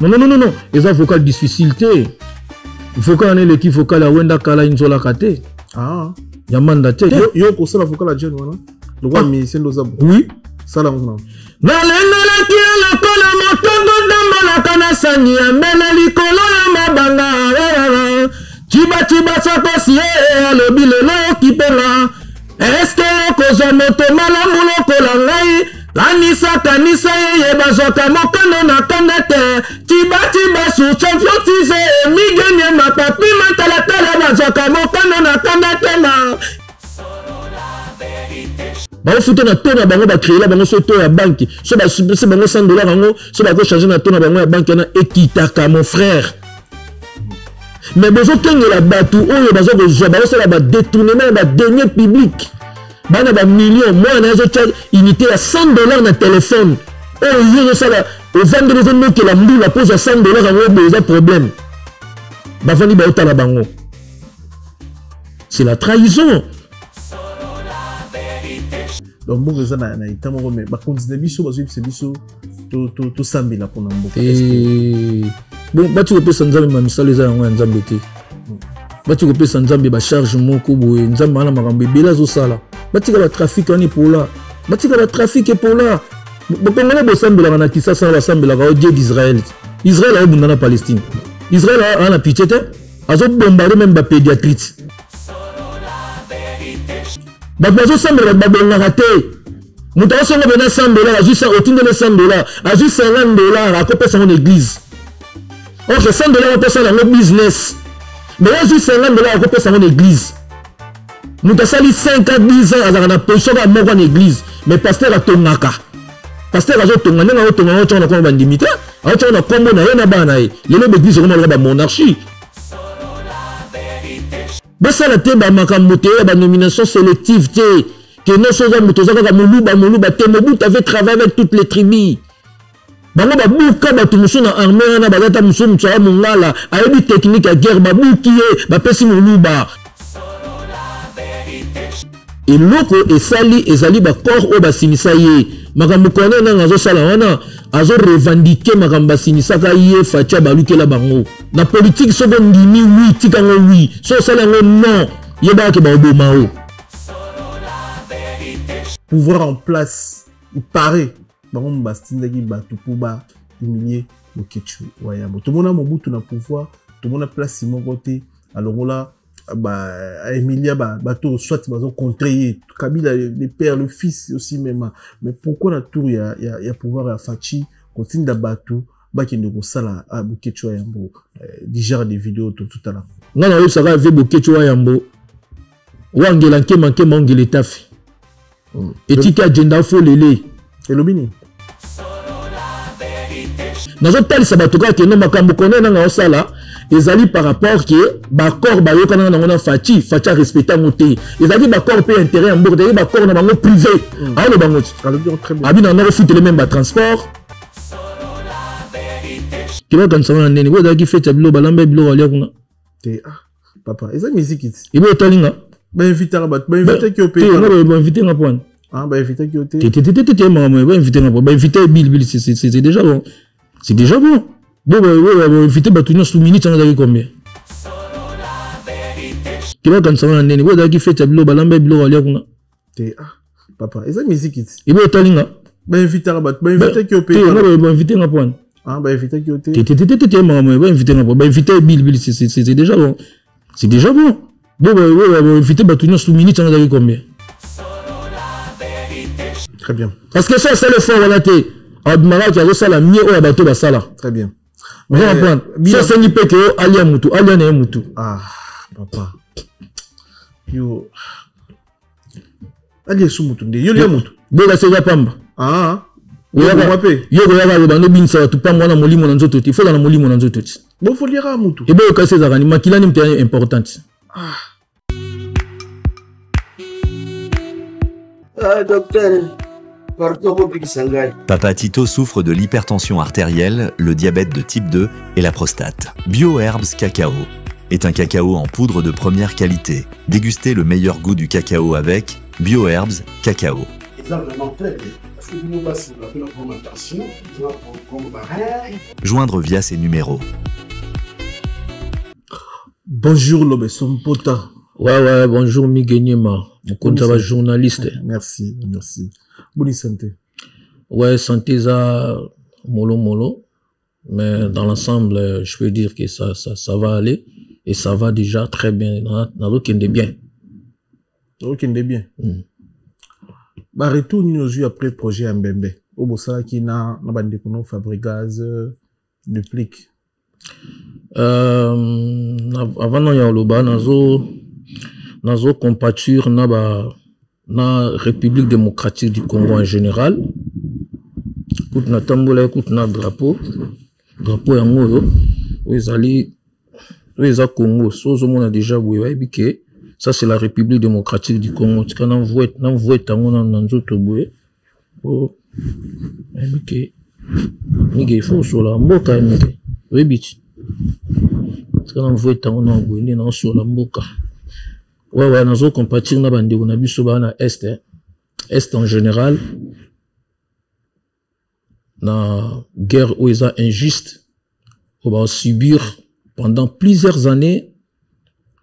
Non, non, non, non, eza vocal difficile te. Vocal wana eleki vocal ya Wenda Kala inzolaka te. Ah. Ya manda te. Yo, yo kosala vocal ya jeune wana? Lokola ah. musicien ndoza bo. Oui. Sala ngo na. Nalengelaki ye lokola motongo ndambolaka na sani ya mbele likolo ya mabanga. Cibaciba sakosi ye alobi lelo okipenga. Eske okozwa moto malamu lokola ngai? Kanisa kanisa yeye bazwaka mokano na kanda te. Cibaciba sur champion TV Mige Niema papi matalatala bazwaka mokano na kanda te ma. Baofuta na to na bango bacreela bango so to ya banki so bapesi bango 100 dollar yango so bakochange na to na bango ya banki wana ekitaka mon frère. Mais bozokengela bato oyo baza kozwa bazosala badetournement ya badenier public bana bamillion mwana na ye azotya unité ya 100 dollar na telefone oyo yo ozosala ovandeli ozonokela mbula mpo ozwa 100 dollar yango boye eza problème. Bavandi baotala bango, c'est la trahison. Donc mboka eza na état moko, mais bakonzi na biso bazoyebisa biso tosambela mpona mboka. Bon, bati kopesa nzambe ma misala eza yango ya nzambe te. Bati kopesa nzambe bacharge moko boye, nzambe wana makambo ebele azosala. Batika batrafic wana epola, batika batrafic epola. Bokongole bosambelaka na Kisasa, basambelaka o Dieu d'Israël. Israël aobunda na Palestine. Israël aza na pitié te, azobombarde même bapédiatrice. Bato bazosambela bato babongaka te. Moto azosonga mpena 100 dollar, azwi otindeli 100 dollar, azwi 50 dollar akopesa yango na église. Ok, 100 dollar akopesa yango business, mais azwi 50 dollar akopesa yango na église. Moto asali 5 ans 10 ans azalaka na position kaka moko na église, mais pasteur atongaka. Pasteur azotonga ndenge azotonga yango tiaka na kombo bandimi te, azotiaka na kombo na ye na bana na ye. Lelo baeglise ekoma lokola bamonarchie. Basala te bamakambo te ya banomination sélective te, ke nyonso oza moto oza kaka moluba moluba te. Mobutu avait travaillé avec toutes les tribus. Bango babuka bato mosusu na armée wana, baza ta mosusu moto ya mongala ayebi technique ya guerre, babuki ye bapesi moluba. Eloko esali ezali bacor oyo basinisa ye makambo. Corneille Nangaa azosala wana, azorevendique makambo basinisaka ye. Fatia balukela bango na politique. Soki ondimi oui, tika yango oui, soki osali yango non, yebaka ke baoboma o. Pouvoir en place, il paraît bango batindaki bato mpo ba humilier Boketshu Wayambo. Tomona Mobutu na pouvoir, tomona place moko te alongola ba Emilia bato soit bazo contrer ye. Kabila le père, le fils aussi même. Mais pourquoi na tour ya ya, ya pouvoir ya Fatshi kotinda bato bakende kosala Boketshu Wayambo du genre de vidéo tout à l'heure? Nga na oyebisaka ve Boketshu Wayambo wangela nkema nkema ongela etafi. Etiki agenda folele. Elobi nini? Nazotalisa bato kaka kende makambo Corneille Nangaa osala ezali par rapport ke baccord bayokanaka nango na Fatshi, Fatshi arespecte yango te. Ezalaki baccord mpe intérêt ya mboka, ezalaki baccord na bango privé. Aoloba yango ti abi na ndako futele meme batransport ke bakanisa wana ndeni bo ezalaki fete ya biloko balamba biloko alia kuna. Te, ah papa, eza musique ti. Ebo otalinga. Bainvitaka bato, bainvitaki yo mpe. Te, bainvite nga mpo wana. Ah, bainvitaki yo te. Te te te te te, makambo bainvite nga mpo bainvite bilibili, c'est déjà bon, c'est déjà bon. Bo bainvite bato nyonso minute yango ezalaki combien? Ke bakanisa wana ndeni bo ezalaki fete ya biloko balamba biloko alia kuna. Te, ah papa, eza musique ti. Ebo otalinga. Bainvitaka bato, bainvitaki yo mpe. Te, bainvite nga mpo wana. Ah, bainvitaki yo te. Te te te te te, makambo bainvite nga mpo bainvite bilibili, c'est déjà bon, c'est déjà bon. Bo bainvite bato nyonso minute yango ezalaki combien? Très bien. Parce que so asala effort wana te, abimaka azosala mieux oyo bato basala. Très bien. Oza comprendre? So asengi mpe ke alia mutu, alia na ye mutu. Ah papa, yo alia su mutu nde yo lia mutu. Boka se eza pamba. Ah. Yo koyaka aloba nobinisa bato pamba wana molimo na nzoto te, foza na molimo na nzoto te. Bofoliaka mutu. Eboyoka se ezalaka ni makila ni moto ya importante. Ah. Ah, docteur, pardon, bobikisa ngai. Papa Tito souffre de l'hypertension artérielle, le diabète de type 2 et la prostate. BioHerbs Cacao est un cacao en poudre de première qualité. Dégustez le meilleur goût du cacao avec BioHerbs Cacao. Eza vraiment très bien parce que bino basi bozala na problème ya tension, boza na problème ba rein. Joindre via ces numéros. Bonjour Lobeso Mpota. Ouais, bonjour Miguel Niema, mokonzi ya bajournaliste. Merci, merci. Bonne santé. Ouais, santé eza molo molo, mais dans l'ensemble, je peux dire que ça va aller et ça va déjà très bien. Nazokende bien. Okende bien. Baretour nini ozwi après projet ya Mbembe oyo bosalaki na bandeko no Fabrigaz Duplique? Avant na ya koloba, nazo compatir na République démocratique du Congo en général. Kutu natambola kutu na drapeau yango oyo ezali, oyo eza Congo. So ozomona déjà boye, bayebi ke ça, c'est la République démocratique du Congo. Tika na mvwete yango na nzoto boye po bayebi ke mingi il faut osola mboka ya mingi, oyebi ti. Tika na mvwete yango na boye nde naosola mboka. Ouais, nazo compatir na bandeko na biso baa na est en général, na guerre oyo eza injuste, oyo bazosubir pendant plusieurs années.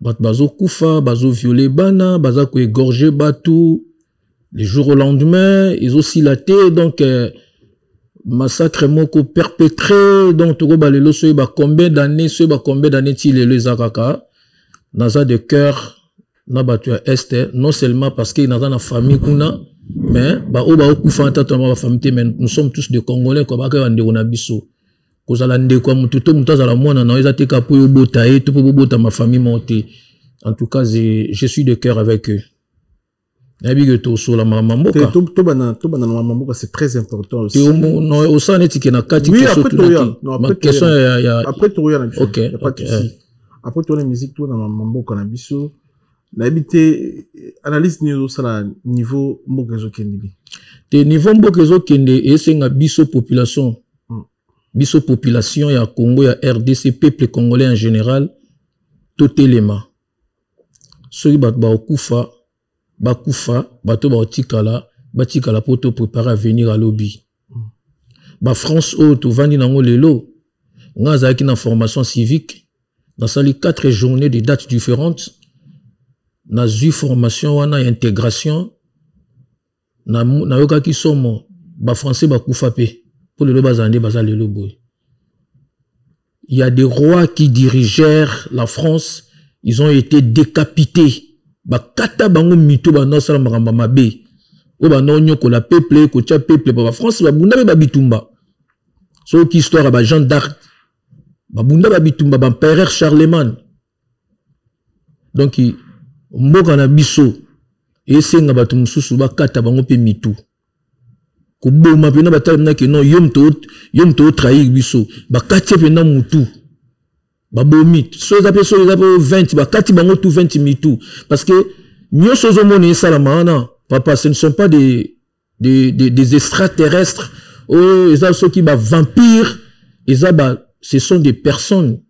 Bato bazokufa, bazoviole bana, baza koégorge bato le jour au lendemain, ezosila te. Donc massacre moko perpétré. Donc tokoba lelo soyeba combien d'années, soyeba combien d'années, ti lelo eza kaka. Naza de cœur na bato ya Est, non seulement parce que naza na famille kuna, mais baoyo baokufa ata to na bafamille te, mais nous sommes tous des Congolais quoi. Baka bandeko na biso. Kozala ndeko ya motu to motu azala mwana na yo eza te ka mpo oyo obota ye to mpo bobotama famille moko te. En tout cas, je suis de cœur avec eux. Nayebi ke tosola makambo mboka. Tobanda na makambo mboka, c'est très important aussi. Osala neti ke na kati. Oui, après toya. Question ya Après toya na biso. Ok, y a pas de souci. Après toya na musique, to na makambo mboka na biso. Nayebi te analyse nini ozosala, niveau mboka ezokendeli. Te, niveau mboka ezokende, esenga biso population, biso population ya Congo, ya RDC, peuple congolais en général, totelema. Soki bato bakokufa, bakufa, bato bakotikala, batikala, mpo toprépare avenir alobi. Bafrance oyo tovandi nango lelo, nga azalaki na formation civique, nasali 4 journées de dates différentes. Nazwi formation wana ya intégration, nayokaki somo. Bafrançais bakufa mpe mpo lelo bazala nde baza lelo boye. Il y a des rois qui dirigèrent la France, ils ont été décapités. Bakata bango mito, banda osala makambo mabe oyo, banda onyokola peuple, kotia peuple. Bafrance babunda mpe babitumba. Soki histoire ya bajean d'Arc, babunda babitumba, baempereur Charlemagne. Donc mboka na biso esenga bato mosusu bakata bango mpe mitu, koboma mpena. Batala mpena ke non, yo moto otrahir biso, bakati ye mpena mutu, babomi. So eza mpe, so eza mpe 20, bakati bango tu 20 mitu, parce que nyonso ozomona esalama wana, papa, ce ne sont pas des extraterrestres oyo eza soki bavampire, eza ba, ce sont des personnes,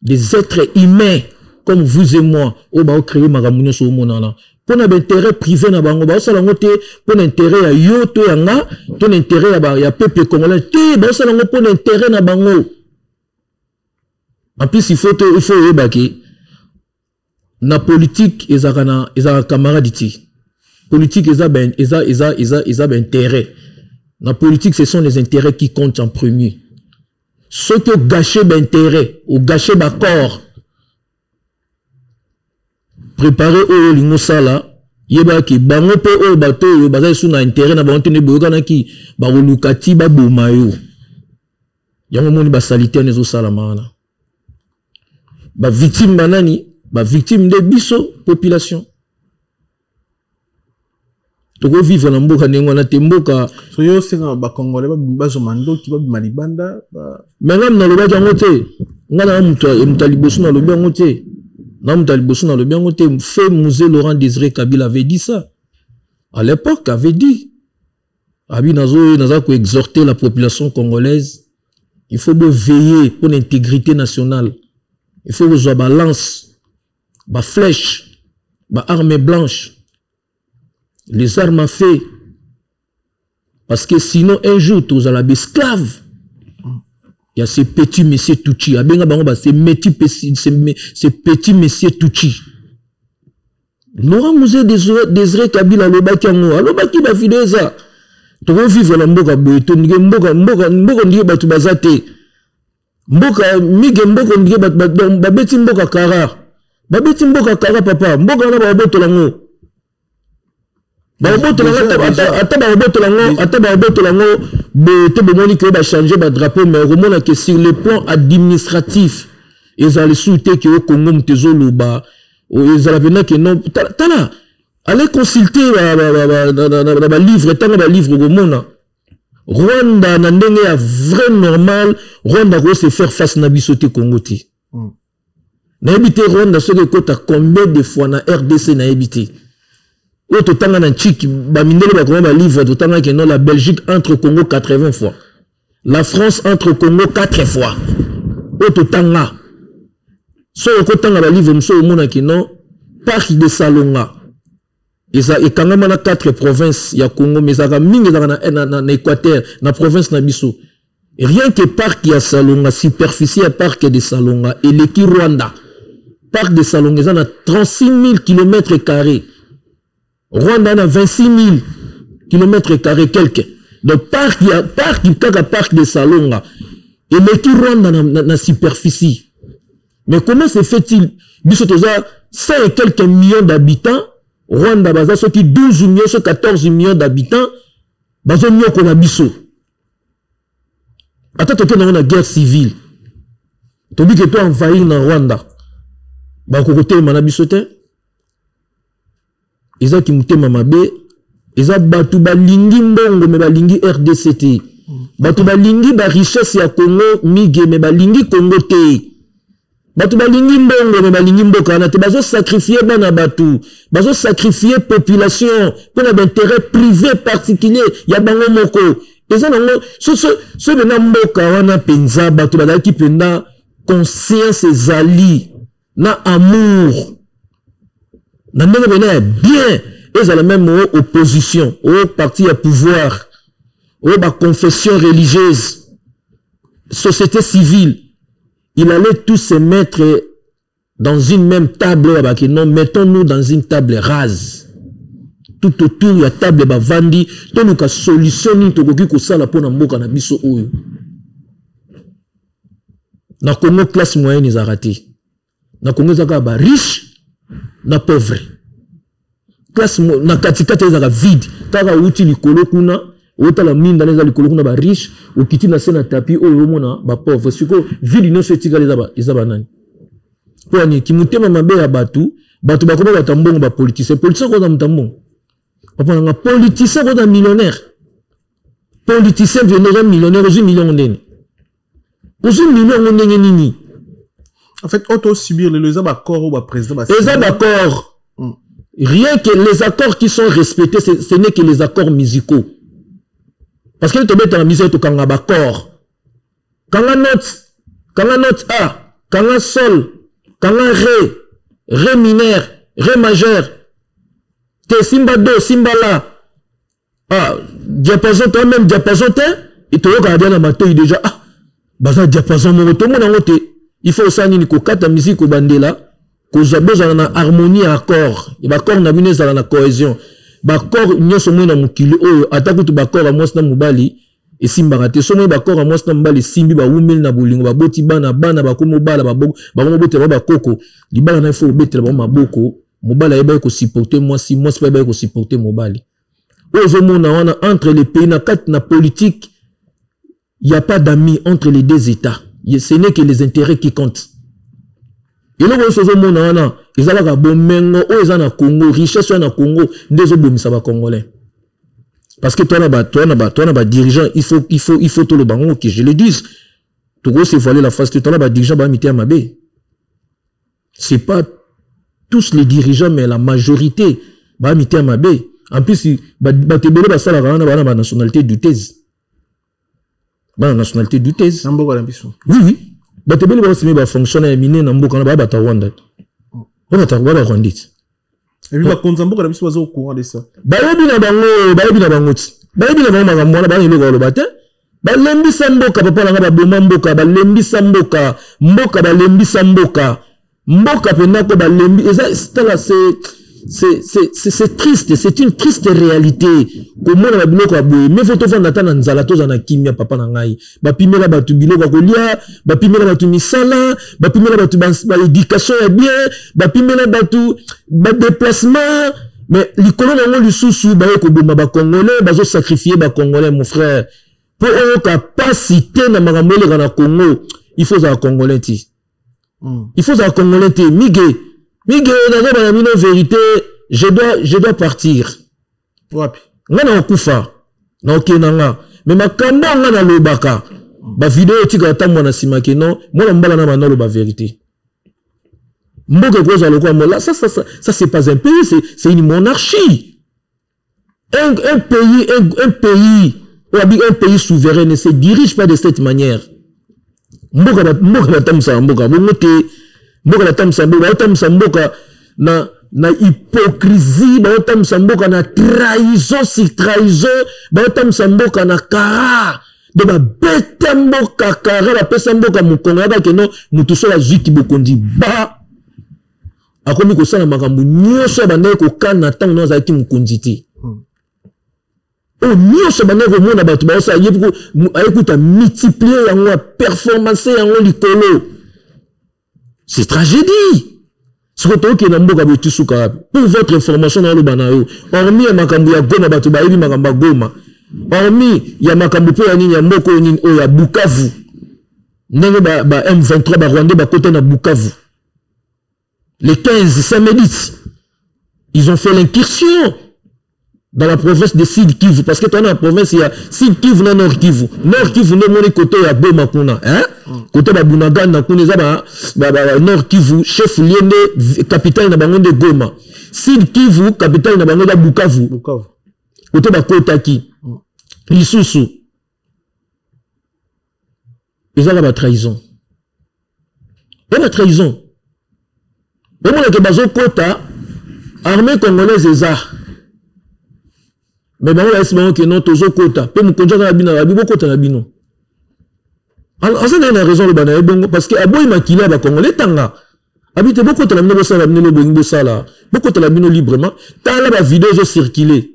des êtres humains comme vous et moi, oyo baocréer makambo nyonso omonana mpo na baintérêt privé na bango. Baosala yango te mpo na intérêt ya yo to ya nga to na intérêt ya peuple congolais te. Baosala yango mpo na intérêt na bango. En plus, il faut oyeba ke na politique ezalaka na, ezalaka camarade te. Politique eza baintérêt. Na politique, ce sont les intérêts qui comptent en premier. Soki ogâcher baintérêt, ogâcher baaccord, préparé oyo olingi osala, yebaki bango mpe oyo bato oyo baza lisusu na intérêt na bango te nde boyokanaki, bakoluka ti baboma yo. Yango moni basaleté wana ezosalama wana. Bavictime banani? Bavictime nde biso population. Tokovivre na mboka ndenge wana te, mboka. So yo osenga bacongolais bazwa mandoki, babima libanda? Me ngai nalobaki yango te. Ngai na moto ya liboso nalobi yango te, na moto ya liboso nalobi yango te. Feu Mzee Laurent Désiré Kabila avait dit ça à l'époque, avait dit abi nazo naza koexhorter la population congolaise, il faut veiller pour l'intégrité nationale, il faut kozwa balance, baflèche, baarme blanche, les armes à feu. Parce que sinon un jour tozala baesclave ya ce petit monsieur Tutsi. Abenga bango ba ce petit monsieur Tutsi. Laurent Mzee Désiré Kabila alobaki yango, alobaki ba video eza. Tokovivre na mboka boye to ndike mboka mboka mboka ndike bato baza te. Mboka mige mboka ndike bato babeti mboka kara. Babeti mboka kara papa, mboka wana babotola yango. Babotola ata babotola yango, ata babotola yango boye te bomoni ke bachanger ba drapeau, mais okomona ke sur le plan administratif ezala lisusu te ke o Congo moto ezoloba ezala mpenza ke non. Tala, allez consulter na balivre, ntango balivre okomona Rwanda na ndenge ya vrai normal, Rwanda ko se faire face na biso te, Congo te. Nayebi te Rwanda soki ekota combien de fois na RDC, nayebi te. Oyo totanga na ntiki bamindele bakoma balivre, totangaki non, la Belgique entre Congo 80 fois, la France entre Congo 4 fois. Oyo totanga, soki okotanga balivre mosusu, omonaki non, parc de Salonga eza ekangama na 4 provinces ya Congo, mais ezalaka mingi, ezalaka na Équateur, na province na biso. Rien que parc ya Salonga, superficie ya parc de Salonga eleki Rwanda. Parc de Salonga eza na 36 000 km carrés, Rwanda na 26 000 km carrés quelque. Donc parc ya parc kaka, parc de Salonga eleki Rwanda na superficie. Mais comment se fait-il biso toza 100 et quelques millions d'habitants, Rwanda baza soki 12 millions, soki 14 millions d'habitants, bazonyokola biso? Ata tokende yango na guerre civile, tobike to envahir na Rwanda, bakoki kotelema na biso te. Ezaki motema mabe, eza bato balingi mbongo mais balingi RDC te. Bato balingi barichesse ya Congo mige mais balingi Congo te. Bato balingi mbongo mais balingi mboka wana te. Bazosacrifier bana bato, bazosacrifier population mpona baintérêt privé particulier ya bango moko. Eza nango so mpenza mboka wana mpenza, bato bazalaki mpenza conscience, ezali na amour na ndenge mpenza ya bien, ezala même o opposition, o parti ya pouvoir, o baconfession religieuse, société civile, il allait tous se mettre dans une même table. Babaki non, mettons-nous dans une table rase, tout autour ya table bavandi, toluka solution nini tokoki kosala mpona mboka na biso oyo. Na Congo classe moyenne ezalaka te. Na Congo eza kaka bariche na pauvre. Classe na katikati ezalaka vide. Kaka outi likolo kuna, otala minda na eza likolo kuna bariche, okiti na se na tapis oyo, omona bapauvre. Sikoyo vide nyonso etikali eza banani? Mpo ani kimotema mabe ya bato. Bato bakoma bato ya mbongo, bapoliticien. Politicien koza moto ya mbongo, papa nanga. Politicien koza millionnaire? Politicien vende oza millionnaire? Ozwi million ndeni? Ozwi million yango ndenge nini? En fait, oyo subir lelo eza baaccord oyo baprésident. Eza baaccord. Rien que les accords qui sont respectés, ce n'est que les accords musicaux, parce que tobetaka musique, tokanga baaccord, kanga note, kanga note A, kanga sol, kanga ré, ré mineur, ré majeur te, simba do, simba la. Ah, diapason to même diapason te, toyokaka dia na matoi déjà. Ah, baza diapason moko, tomona yango te. Il faut osala nini? Kokata musique, kobandela, kozwa bozala na harmonie ya accord, baaccord na bino ezala na cohésion. Baaccord nyonso moi na mokili oyo, ata kutu baaccord ya mwasi na mobali esimbaka te. So moi baaccord ya mwasi na mobali esimbi, bawumeli na bolingo, baboti bana, bana bakomi obala, bakomi obotela bango bakoko. Libala na, ifo obetela bango maboko. Mobali ayebaki kosupporter mwasi, mwasi mpe ayebaki kosupporter mobali. Oyo ozomona wana entre les pays, na kati na politique, il y a pas d'amis entre les deux états, ce n'est que les intérêts qui comptent. Eloko nyonso ozomona wana eza kaka bomengo oyo eza na Congo, richesse oyo na Congo nde ezobomisa bacongolais, parce que towana badirigeant, il faut toloba yango, que je le dise, tokose voiler la face te. Towana badirigeant baya mitema mabe. C'est pas tous les dirigeants, mais la majorité baya mitema mabe. En plus, bato ebele basalaka wana bana banationalité douteuse, bana nationalité douteuse. Na mboka na biso? Oui, bato ebele baosimi bafonctionnaire ya minene na mboka na baya bato ya Rwanda, baya barwandais. Et puis bakonzi ya mboka na biso baza au courant de ça? Bayebi na bango, bayebi na bango ti. Bayebi na bango makambo wana, bana eloko baloba te. Balembisa mboka, papa na nga, baboma mboka, balembisa mboka, mboka balembisa mboka, mboka mpenza ko balembi. Eza tala, c'est triste, c'est une triste réalité komona babiloko ya boye. Mais faut tovanda ata na nzala, tozala na kimia. Papa na ngai, bapimela bato biloko ya kolia, bapimela bato misala, bapimela bato baéducation ya bien, bapimela bato badéplacement, mais likolo na yango lisusu baye koboma bacongolais, bazosacrifie bacongolais. Mon frère, mpo oyoka pasi te na makambo eleka na Congo, il faut ozala Congolais ti. Il faut ozala Congolais te. Mige, Mige, nazoba na bino vérité, je dois partir. Wapi? Nga na kokufa, na okende na nga, mais makambo nga nalobaka, bavideo etikala tambwa na nsima ke non, mwana mobala na banda oloba vérité. Mboka ekozala lokola mola. Ça, ça, c'est pas un pays, c'est une monarchie. Un pays oyo, un pays souverain ne se dirige pas de cette manière. Mboka, mboka batambwisaka mboka bongo te. Mboka batambwisa mboka, baotambwisa mboka na hypocrisie, baotambwisa mboka na trahison sur trahison, baotambwisa mboka na kara. Donc babeta mboka kara, bapesa mboka mokongo yaka keno motu soki azwiki bokonzi, ba akomi kosala makambo nyonso ya bandaki kokana ntango no azalaki mokonzi te. Oyo nyonso bandaki komona bato baosala, ye ayekuta multiplier yango, aperformance yango likolo. C'est tragédie. Sikoyo tokokende na mboka boye tisuka wapi? Pour votre information, na oloba na yo, hormis ya makambo ya Goma, bato bayebi makambo ya Goma, hormis ya makambo mpe ya nini, ya mboka oyo nini, oyo ya Bukavu, ndenge ba M23 barwandais bakota na Bukavu le 15 samedi, ils ont fait l'incursion dans la province de Sud Kivu, parce que toi, dans la province, il y a Sud Kivu na Nord Kivu. Nord Kivu nde moni côté ya Goma kuna, hein, côté ba Bunagana kuna, eza ba Nord Kivu, chef lieu nde capitale na bango nde Goma. Sud Kivu, capitale na bango eza Bukavu. Bukavu. Côté bakotaki lisusu, ezaka batrahison, e batrahison omonake bazokota. Armée congolaise eza, mais bango bayesi bango ke non, tozokota. Mpe mokonzi aza na bino, abi bokota na bino. Aza naye na raison aloba na ye bongo, parce que aboyi makili ya bacongolais etanga. Abi te, bokota na bino, bosala bino lobongi, bosala, bokotela bino librement. Tala bavideo ezocircule,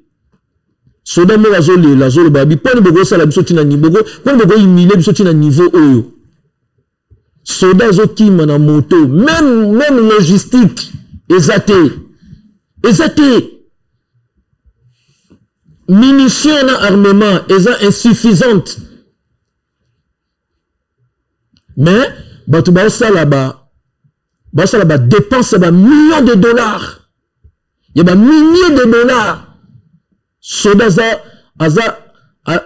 soda moko azolela, azoloba abi mponi bokosala biso ntina, mponi bokohumilie biso ntina niveau oyo. Soda azokima na moto, même logistique eza te, eza te, munition na armement eza insuffisante, mais bato baosala badépense ya bamillions de dollars, ya bamilliers de dollars. Soda aza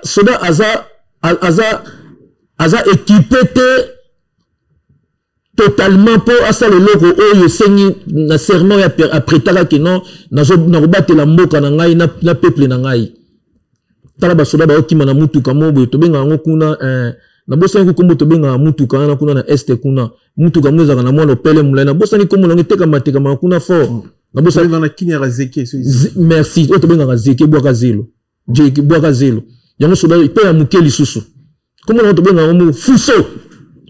soda aza équipé te totalement mpo asala eloko oyo esengi na serment oyo apretaka ke non, nakobatela mboka na ngai na peuple na ngai. Tala basoda baokima na mutuka mo boye, tobengaka yango kuna, nabosani kombo tobengaka mutuka wana kuna na Est kuna, mutuka mo ezalaka na mwana opele molai, nabosani kombo nango, etekama tekamaka kuna fort. Merci, oyo tobengaka zeke, bwaka zelo, bwaka zelo yango. Soda mpe ya moke lisusu, kombo nango tobengaka yango mo fuso,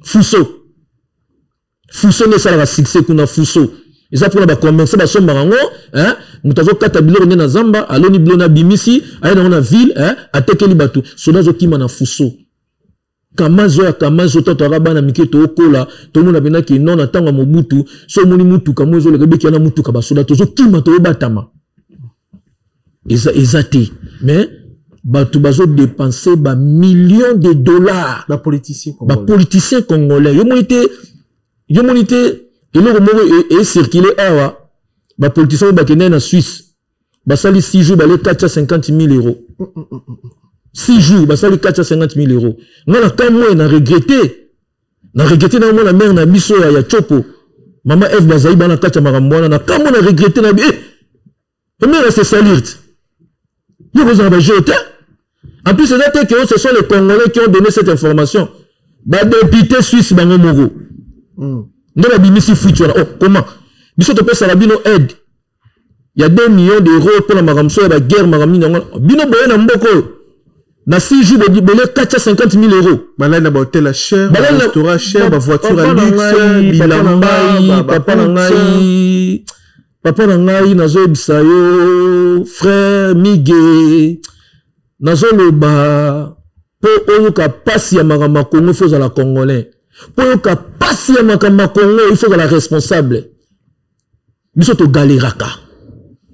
fuso, fuso nde esalaka succès kuna. Fuso eza mpona bacommerce, basombaka yango. Moto azokata biloko nde na zamba, aloni biloko na bimisi, aye nango na ville, atekeli bato. Soda azokima na fuso kamazo ya kamazo. Tato aka bana mike, tookola, tomona mpena ke non, na ntango ya Mobutu, so omoni mutuka mo ezoleka, ebeki wana mutuka basoda, tozokima, toyobatama. Eza te, mais bato bazodepense bamillions de dollars. Bapoliticien. Bapoliticien congolais, yo moni te, yo moni te, eloko moko ecircule awa, bapoliticien oyo bakendaki na Suisse, basali 6 jours, bale 450 000 euros. 6 jours, basali 450 000 euros. Nga na kamwe, na regrette, na regrette na omona mare na biso ya Chopo, mama Eve, bazali bana kati ya makambo wana. Na kamwe, na regrette na bi eh, mare se salir te, yo kozala bajeu te. En plus, eza te ke ce sont les Congolais qui ont donné cette information, badéputé suisse bango moko nde babimisi fuite wana. Oh, comment biso topesaka bino aide ya 2 millions d'euros mpona makambo so ya baguerre, makambo nini yango, bino boye na mboka oyo? Na 6 jours bole 450 000 euros. Balali na bahotel ya cher, barestaurant cher, bavoiture ya luxe, bilamba. Papa na ngai, papa na ngai, nazoyebisa yo, frère Mige, nazoloba mpo oyoka mpasi ya makambo ya Congo, ifo ozala Congolais. Mpo oyoka mpasi ya makambo ya Congo, ifo ozala responsable. Biso togaleraka.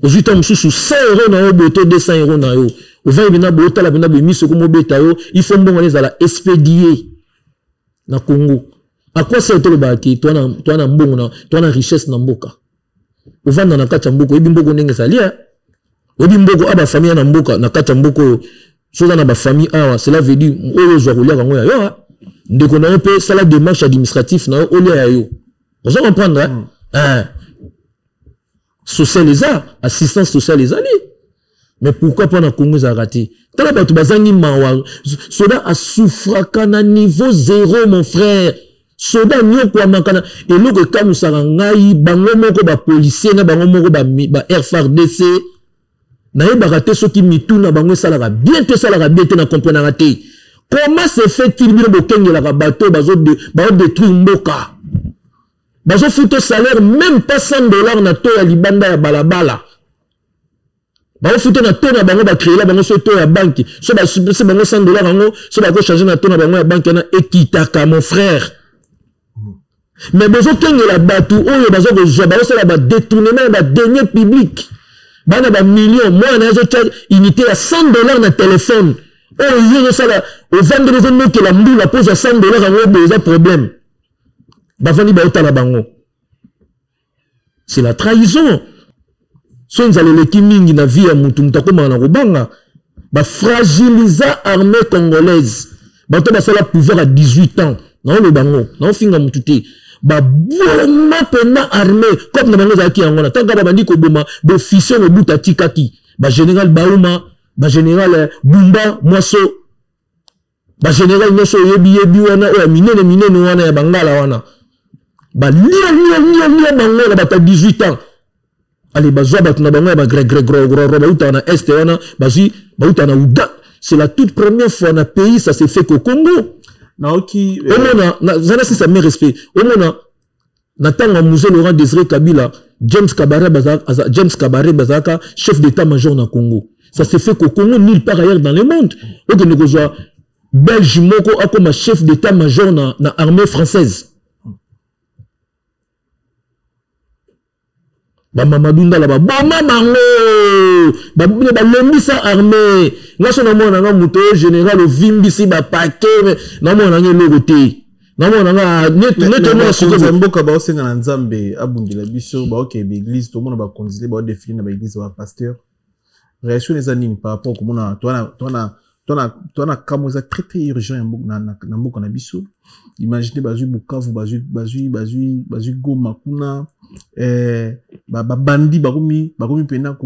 Ozwi ntango mosusu 100 euro na yo boye to 200 euro na yo, ovandi mpena boye, otala mpena boye, miso ekomobeta yo. Il faut mbongo wana ezala expédié na Congo. À quoi sert tolobaka ke toa na mbongo na toa na richesse na mboka? Ovanda na kati ya mboka, oyebi mboka ndenge ezali, oyebi mboka a bafamille na mboka, na kati ya mboka oyo. Soki oza na bafamille awa, cela veut dire oyo ozwa koliaka yango ya yo, ndeko na yo mpe sala démarche administratif na yo, olia ya yo. Ozo comprendre? Hein? Social eza, assistance sociale ezali, mais pourquoi mpo na Congo ezalaka te? Tala bato bazangi mawa. Soda asufraka na niveau zéro, mon frère. Soda anyokwamaka na eloko ekamusaka ngai. Bango moko bapolisier na bango moko ba FARDC, nayebaka te soki mitu na bango esalaka bien to esalaka bien te. Na comprenaka te comment se fait-il bino bokengelaka bato bazodétruire mboka, bazofuta salaire même pas 100 $ na to ya libanda ya balabala, baofuta na to na bango bacréela bango so to ya banque, so bapesi bango 100 $ yango, so bakochange na to na bango ya banque wana, ekitaka, mon frère. Mais bozokengela bato oyo baza kozwa, bazosala badétournement ya badeniers publics, bana bamillion. Mwana azotya unité ya 100 $ na telefone oyo yo ozosala, ovandeli, ozonokela mbula mpo ozwa 100 $ yango boye, eza problème. Bavandi, baotala bango, c'est la trahison. So nzala eleki mingi na vie ya mutu, mutu akomaka na kobanga. Bafragiliza armée congolaise. Bato basala pouvoir à 18 ans, naoloba ngo, naofinga mutu te, baboma mpena armée. Comme na bango ezalaki yango na ntango babandi koboma baofficier, Mobutu atikaki bagénéral Bauma, bagénéral Bumba Mwaso, bagénéral nyonso oyebi yebi wana, oyo ya minene minene wana ya bangala wana, balia lia lia lia bango na bato ya 18 ans. Ale, bazwa bato na bango ya bagregregregre, bautaka na Est wana, bazwi, bautaka na Uga. C'est la toute première fois na pays, ça s'est fait qu'au Congo. Naoki. Omona zana sisa mes respect. Omona na ntango ya Mzee Laurent Désiré Kabila, James Kabare, James Kabare bazalaka chef d'état major na Congo. Ça s'est fait qu'au Congo, nulle part ailleurs dans le monde okende kozwa Belge moko akoma chef d'état major na armée française. Bamamadou Ndala, baboma bango, balembisa armée. Nga so namona nanga moto oyo général ovimbisi bapake, namona nanga eloko te, namona nanga neti mboka baosenga na Nzambe abundela biso. Baokeye baeglise, tomona bakonzi te baodéfiler na baeglise ya bapasteur. Réaction eza nini par rapport komona toana kambo eza très très urgent na mboka na biso? Imagine bazwi Bukavu, bazwi Goma kuna, babandi bakomi mpena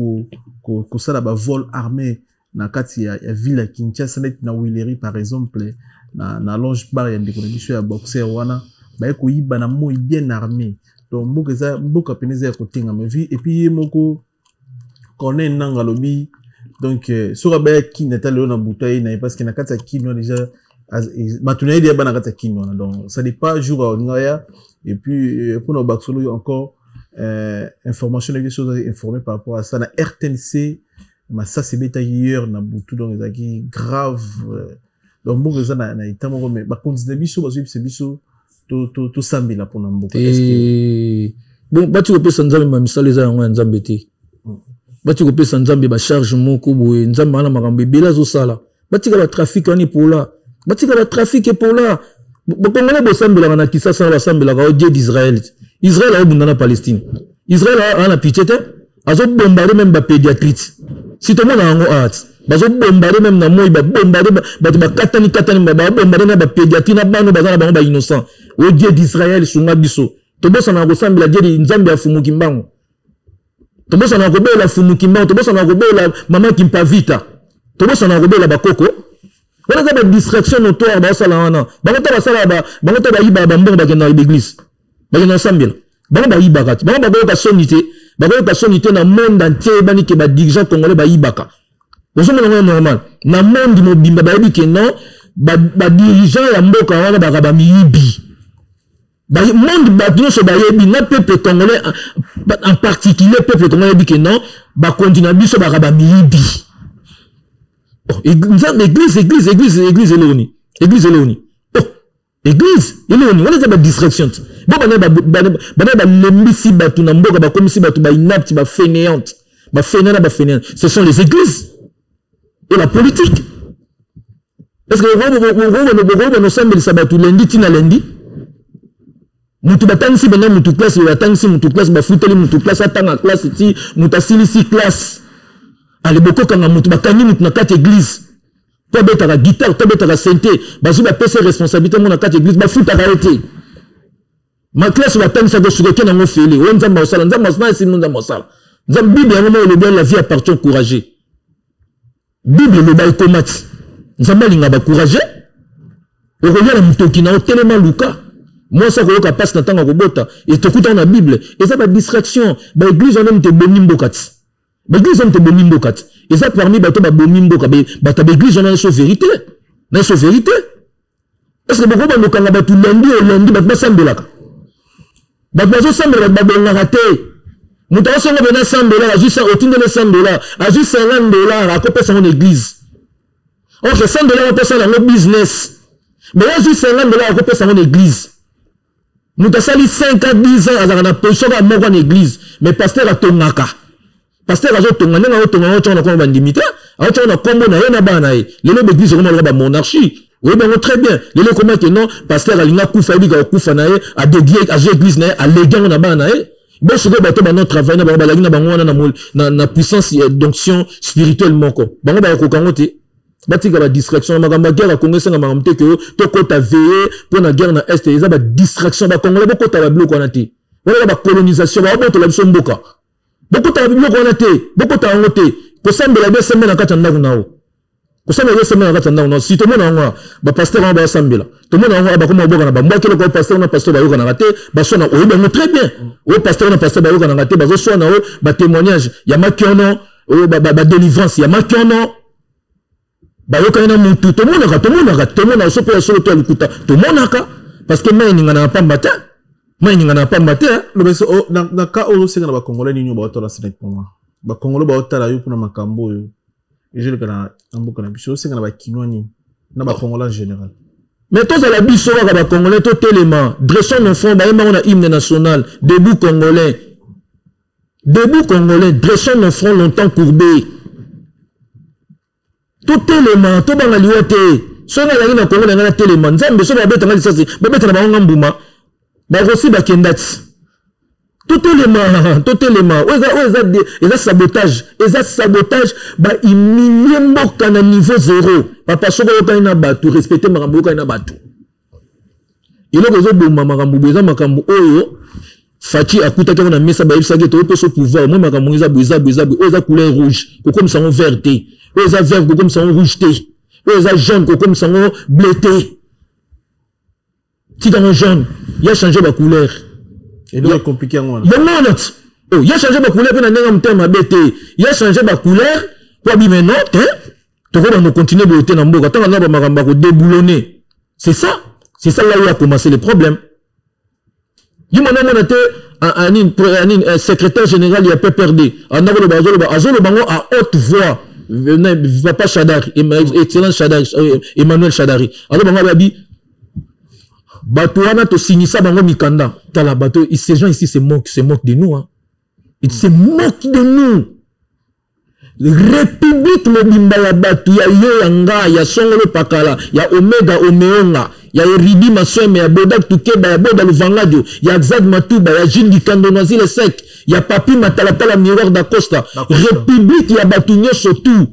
kosala bavol armé na kati ya ville ya Kinshasa, neti na Huilerie par exemple, na Longe Bar ya ndeko na biso ya boxer wana, baye koyiba na moi bien armé. Donc mboka eza, mboka pene eza ya kotengama. Et puis ye moko Corneille Nanga alobi donc soki abaya Kini ata lelo na butu, aye na ye, parce que na kati ya Kini wana déjà bato na ye deya bana kati ya Kini wana. Donc ça dépend jour aolinga ya. Et puis mpona bakisolo encore information na biso, oza informé par rapport à ça, na RTNC masasi ebetaki hier na butu, donc ezalaki grave. Donc mboka eza na état moko, mais bakonzi na biso bazoyebisa biso tosambela mpona mboka. Bon, bati kopesa Nzambe bamisala eza yango ya Nzambe te. Bati kopesa Nzambe bacharge moko boye. Nzambe wana makambo ebele azosala. Batika batrafic wana epola, batika batrafic epola. Bakongole bosambelaka na Kisasa, basambelaka o Dieu d'Israël. Israël aobunda na Palestine, Israël aa na pitié te, azobombarde même bapédiatrie. Si tomona yango art, bazobombarde même na moi, babombarde bato, bakatani katani, babombarde na bapédiatrie na bano baza na bango bainnocent. O Dieu d'Israël, sunga biso. Tobosana kosambela Dieu, Nzambe afumuki mbango. Tobosana kobela Fumuki mbango, tobosana kobela mama Kimpavita, tobosana kobela bakoko wana. Eza badistraction notoire baosala wana. Bango ta basala, bango ta bayibaka bambongo, bakenda na baeglise, bakenda kosambela. Bango bayibaka te, bango bakoyoka soni te, bakoyoka soni te. Na monde entier eyebani ke badirigeant congolais bayibaka. Ozomona ngo normal? Na monde mobimba bayebi ke non, badirigeant ya mboka wana baka bamiyibi. Monde, bato nyonso bayebi, na peuple congolais en particulier. Peuple congolais yebi ke non, bakonzi na biso baka bamiyibi. Nzambe, église, église, église, église eloni, église eloni, oh, église eloni wana eza badistraction ti bo bana balembisi bato na mboka, bakomisi bato bainapte, bafainéante, bafainéant na bafainéant. Ce sont les églises et la politique. Est ce que bokobana osambelisa bato lundi ntina lundi? Mutu batangisi bena mutu classe, batangisi mutu classe, bafuteli mutu classe, atanga classe ti mutu asilisi classe. Ale, bokokanga mutu, bakangi mutu na kati église to abetaka guitare, to abetaka synthé. Bazwi, bapesa responsabilité ngo na kati église, bafutaka ye te. Ma classe batangisaka, osuka oke nango fele. Oyo Nzambe osala, Nzambe osala, esimi Nzambe osala. Nzambe, Bible yango moko elobi: "La vie appartient au courageux." Bible eloba, ekoma ti Nzambe alinga bacourage. Okolia na motoki na otelema, luka mwasi akoyoka mpasi na ntango akobota. Tokutaka na Bible. Eza badistraction. Baeglise wana moto ebomi mboka ti, baeglise wana moto ebomi mboka ti. Eza parmi bato babomi mboka, bato ya baeglise wana. Nyonso vérité, nyonso vérité. Est ce que bokobanda okanga bato lundi o lundi? Bato basambelaka, bato bazosambela, bato babongaka te. Moto akosonga pena 100 dollar, azwi, otindeli 100 dollar, azwi 50 dollar, akopesa yango na église. Ok, 100 dollar akopesa yango business, mais azwi 50 dollar, akopesa yango na église. Moto asali 5 à 10 ans, azalaka na position kaka moko na église, mais pasteur atongaka. Pasteur azotonga ndenge azotonga yango, tiango na kombo bandimi te, azotiango na kombo na ye na bana na ye. Lelo baeglise ekoma loka bamonarchie, oyebi yango très bien. Lelo ekoma ke non, pasteur alingi akufa, ayebika kokufa na ye, adédié, azwi église na ye, alegi yango na bana na ye. Bo sikoyo bato bano travail na bango, balaki na bango wana na puissance d'onction spirituelle moko, bango bakokoka yango te. Batika badistraction. Makambo ya guerre ya Congo esenga makambo te ke tokɔta veye mpo na guerre na Est. Eza badistraction. Bacongolais, bokɔta babiloko wana te. Wana eza bacolonisation, baobotola biso mboka. Bokɔta biloko wana te, bokɔta yango te. Kosambela be esembe na kati ya ndako na yo, kosambela be esembe na kati ya ndako na yo. Si tomona yango, bapasteur wana basambela, tomona yango, bakoma koboka na bambwaki eloko. Pasteur na pasteur bayokanaka te, baswana, oyebi yango très bien. Oyo pasteur na pasteur bayokanaka te, bazoswana. Oyo batémoignage ya makiono, oyo badélivrance ya makiono, bayokani na mutu. Tomonaka, tomonaka, tomonaka. So mpe ya solo to ya lokuta, tomonaka, parce que mai eningana na pamba te, mai eningana na pamba te. Na ka oyo osenga na bacongolais nini oyo baotala Sénèque Ponga, bacongolais baotala yo mpona makambo oyo ezoleka na mboka na biso, osenga na bakinois nini, na bacongolais en général? Mais tozala biso kaka bacongolais, totelema. Dressons nos fronts. Bayembango na hymne national: "Debout Congolais, debout Congolais, dressons nos fronts longtemps courbés." Totelema, tobanga liwa te. Soki azalaki na Kongo na ngai, natelema. Nzambe, soki babetanga lisasi, babeta na bango nga mbuma, bakosi bakenda ti. Totelema, totelema. Oyo eza sabotage, eza sabotage. Bahumilie mboka na niveau zéro. Papa, soki oyokani na bato, respecte makambo oyokani na bato. Eloko ezoboma makambo boye eza makambo oyo Fatshi akutaki yango na mesa. Bayebisaki ete opesa pouvoir moi, makambo eza boye, eza boye, eza boye. Oyo eza couleur rouge, kokomisa yango vert te. Oyo eza vert, kokomisa yango rouge te. Oyo eza jaune, kokomisa yango bleu te. Tika yango jaune. Ya change bacouleur. Eloko compliqué yango wana. Yango wana ti, oh, ya change bacouleur mpe na ndenge ya motema mabe te. Ya change bacouleur mpo abime non te. Tokobanda continue boye te na mboka. Ntango na bamakambo ya kodéboulonner, c'est ça, c'est ça là où a commencé le problème. Ye mwana omona te, anini, anini, secrétaire général ya PPRD anda koloba, azoloba, azoloba ngo à haute voix. Papa Shadari, excellence Shadari, Emmanuel Shadari, aloba ngo, ababi bato wana tosignisa bango mikanda. Tala bato, ces gens ici se moquent de nous, hein. Ils se moquent de nous. République mobimba ya bato ya yo, ya nga, ya songolo pakala, ya omega omeonga, ya Eridi Masweme, ya Bodak Tukeba, ya Boda Luvangadio, ya Xad Matuba, ya Gilles Dikando Noisy Sec, ya Papi Matalatala Miroir d'Acosta. République ya bato nyonso tu,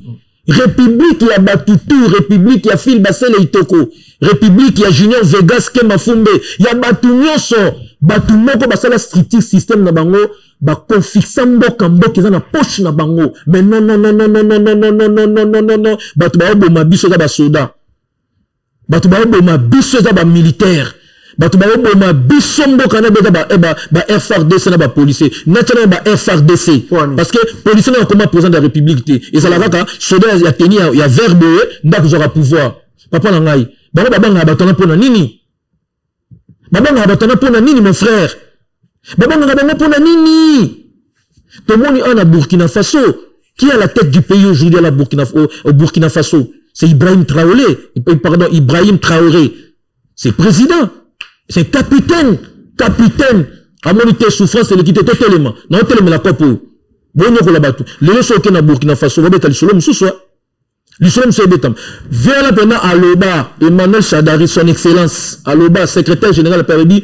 république ya bato tu, république ya Fil Basele Itoko, république ya Junior Vegas Kema Fumbe, ya bato nyonso. Bato moko basala structure, système na bango, baconfixa mboka. Mboka eza na poche na bango. Mais non, non, non, non, non, non, non, non, non, non, non, non, non, non. Bato baoboma biso eza basoda, bato baoboma biso eza bamilitaire, Bato baoboma biso mboka na beta ba, eh, ba, ba FRDC na ba policier natia na ba FRDC parce que policier na akoma président de la république te, ezala kaka soda ya tenue ya vert boye nde akozwaka pouvoir. Papa na ngai, bango babangaka bato wana mpona nini? Babangaka bato wana mpona nini, mon frère? Babangaka bango mpona nini? Tomoni awa na Burkina Faso, qui est à la tête du pays aujourd'hui à la Burkina, au Burkina Faso, c'est Ibrahim Traoré, pardon, Ibrahim Traoré. C'est président, c'est capitaine, capitaine. Amoni te souffrance eleki te, totelema na otelemela kopo oyo bonyokola bato. Lelo soki oke na Burkina Faso, babeta lisolo mosusu, lisolo mosusu ebetama. Viala mpena aloba, Emmanuel Shadari, son excellence aloba, secrétaire général mpe alobi: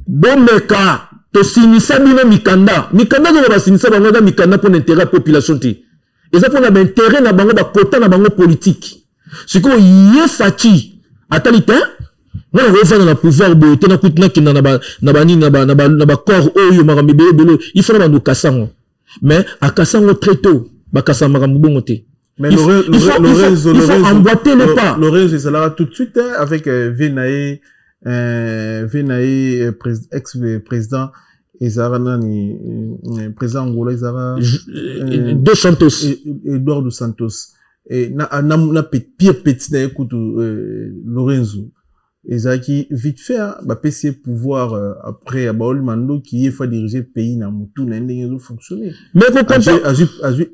bomeka tosinisa bino mikanda. Mikanda kaka basinisa bango eza mikanda mpona intérêt ya population te, eza mpona baintérêt na bango, bakota na bango politique. Sikoyo ye Fatshi atali te, nga nakovanda na pouvoir boye te, nakuti nakenda na banini, na bacorps oyo, makambo ebele ebele, il faut na bando okasango. Mais akasango très tôt, bakasa makambo bongo te. Mais il faut, Lorenzo, il faut emboîter le pas. Lorenzo ezalaka tout de suite, hein, avec Venaye, Venaye, ex-président ezalaka nani, président Angola ezalaka Dos Santos. Eduardo Santos. Et na pire petit na ye kutu, Lorenzo ezalaki vite fait, hein, bapesi ye pouvoir après baoli mandoki, ye fa diriger pays na motu na ye ndenge ezofonctionner. Mais kokompa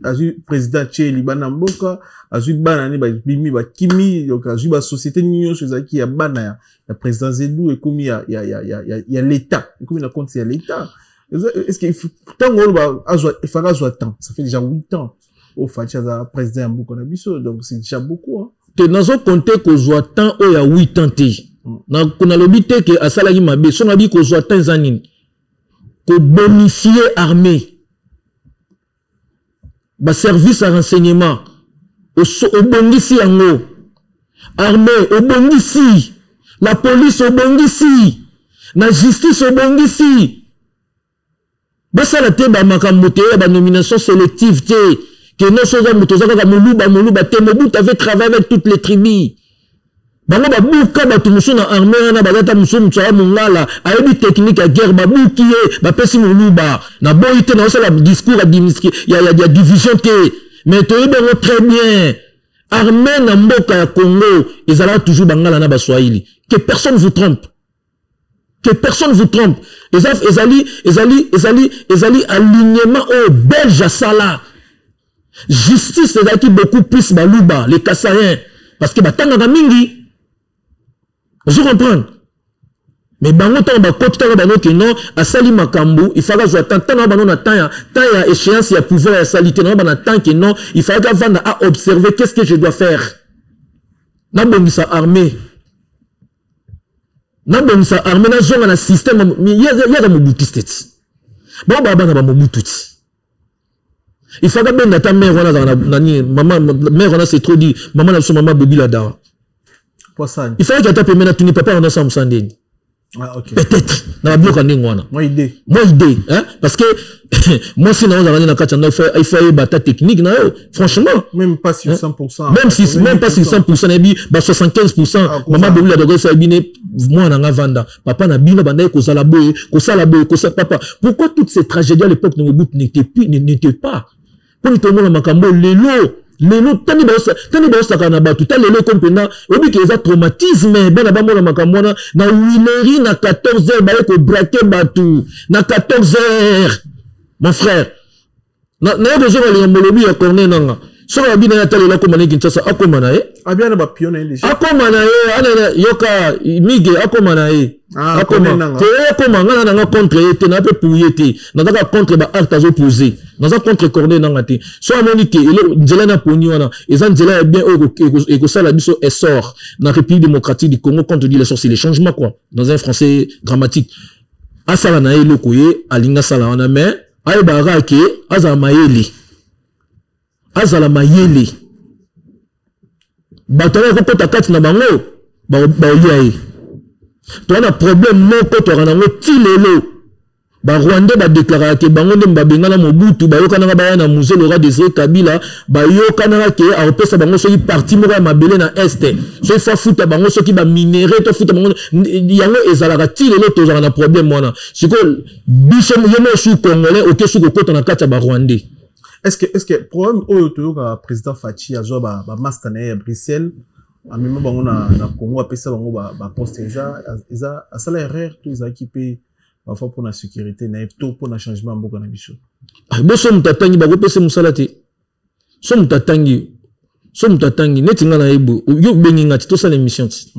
Azwi président tie libanda mboka, azwi bana ne babimi bakimi, donc azwi basociété nyonso ezalaki ya bana ya président Zedu, ekomi ya l'état, ekomi na compte ya l'état. Est-ce que ntango oyo azwa efaka azwa temps? Ça fait déjà 8 ans oyo Fatshi aza président ya mboka na biso, donc c'est déjà beaucoup, hein. Te, nazokonte kozwa temps oyo ya 8 ans te. Nalobi te ke asalaki mabe. So nabi kozwa temps eza nini? Kobonifie armée, baservice ya renseignement, obongisi yango, armée obongisi, la police obongisi, na justice obongisi. Basala te bamakambo te ya banomination sélective te, ke nyonso oza moto oza kaka moluba, moluba te. Mobutu avait travaillé avec toutes les tribus. Bango babuka bato mosusu na armée wana, baza ta mosusu, mosu aya mongala, ayebi technique ya guerre, babuki ye, bapesi moluba. Naboyi te, naosala discours ya division te, mais toyebi yango très bien, armée na mboka ya Congo ezalaka toujours bangala na baswahili. Que personne vous trompe, que personne vous trompe. Eza ezali alignement oyo belge asala. Justice ezalaki beaucoup plus baluba, les Kasaïens, parce que batangaka mingi, ozo comprendre? Mais bango ntango bakoti, ntango bango ke non, asali makambo, il fallait azwa temps. Ntango bango na temps ya échéance ya pouvoir ya asali te, nango bana temps ke non, il fallait avanda à observer: qu'est-ce que je dois faire? Nabongisa armée, nabongisa armée, nazonga na système yaka mobutiste ti bango baa bana bamobutu ti. Il faut abenda ata mare wana azala na nini, mama mare wana, c'est trop dit, mama na biso, mama Bobi Ladawa. Poissane. Il fallait ata pembe natuni papa wana asala mosala ndeni. Ah, ok. Peut-être na babiloko ya ndenge wana. Moi idée. Moi idée, hein, parce que mwasi na yo ozalaka nde na kati ya ndako, il faut ayeba ata technique na yo, franchement. Même pas sur Hein? 100%. Même si même pas sur 100%, nayebi ba 75%. Ah, mama Bobi Ladawa ayebi ne mwana nga vanda, papa na bino bandaki kozala boye, kosala boye, kosala. Papa, pourquoi toutes ces tragédies à l'époque de Mobutu n'étaient plus, n'étaient pas mponi tomona makambo lelo? Lelo tani baosaka na bato ta lelo ekomi mpenza oyebi ke eza traumatisme. Bana bamona makambo wana na Huilerie na 14 heures, baye kobraquer bato na 14 heures, mon frère. Naye kozonga likambo lobi ya Corneille Nanga. Soki abi na ye ata lelo akóma na Kinshasa, akóma na ye. Abia na bapion na ye déjà. Akóma na ye ana yoka mige, akóma na ye. Ah, akóma Corneille Nanga. Te, akóma. Nga na nanga contre ye te, na mpe pour ye te, naza kaka contre baacte azopose. Naza contre Corneille Nanga te. So amoni ke eloko nzela na poni wana eza nzela ya bien oyo ekosala biso essor na République démocratique du Congo. Quand on dit l'essor, c'est les changements quoi, dans un français grammatique. Asala na ye eloko ye alingi asala wana, mais ayebaka kaka ke azala mayele, azala mayele. Bato wana ekokɔta kati na bango, baolia ye. Toza na problème moko, toyaka nango ti lelo. Barwandais badeklaraka ke bango nde babengana Mobutu, bayokanaka baya na Mzee Laurent Désiré Kabila, bayokanaka ke akopesa bango soki parti moko ya mabele na Est, soki fa futa bango soki baminere to futa bango yango. Ezalaka ti lelo, tozalaka na problème wana. Sikoyo biso, ye moko su Congolais, oke su kokota na kati ya Barwandais. Est-ce que problème oyo toyokaka, président Fatshi azwa bamaster na ye ya Bruxelles, amema bango na Congo, apesa bango baposte, eza asala erreur to ezalaki mpe parfois mpona sécurité na ye to mpona changement ya mboka na biso? Boso moto atangi, bakopesa mosala te. So moto atangi, so moto atangi neti nga nayebi, yo obengi nga ti tosala émission ti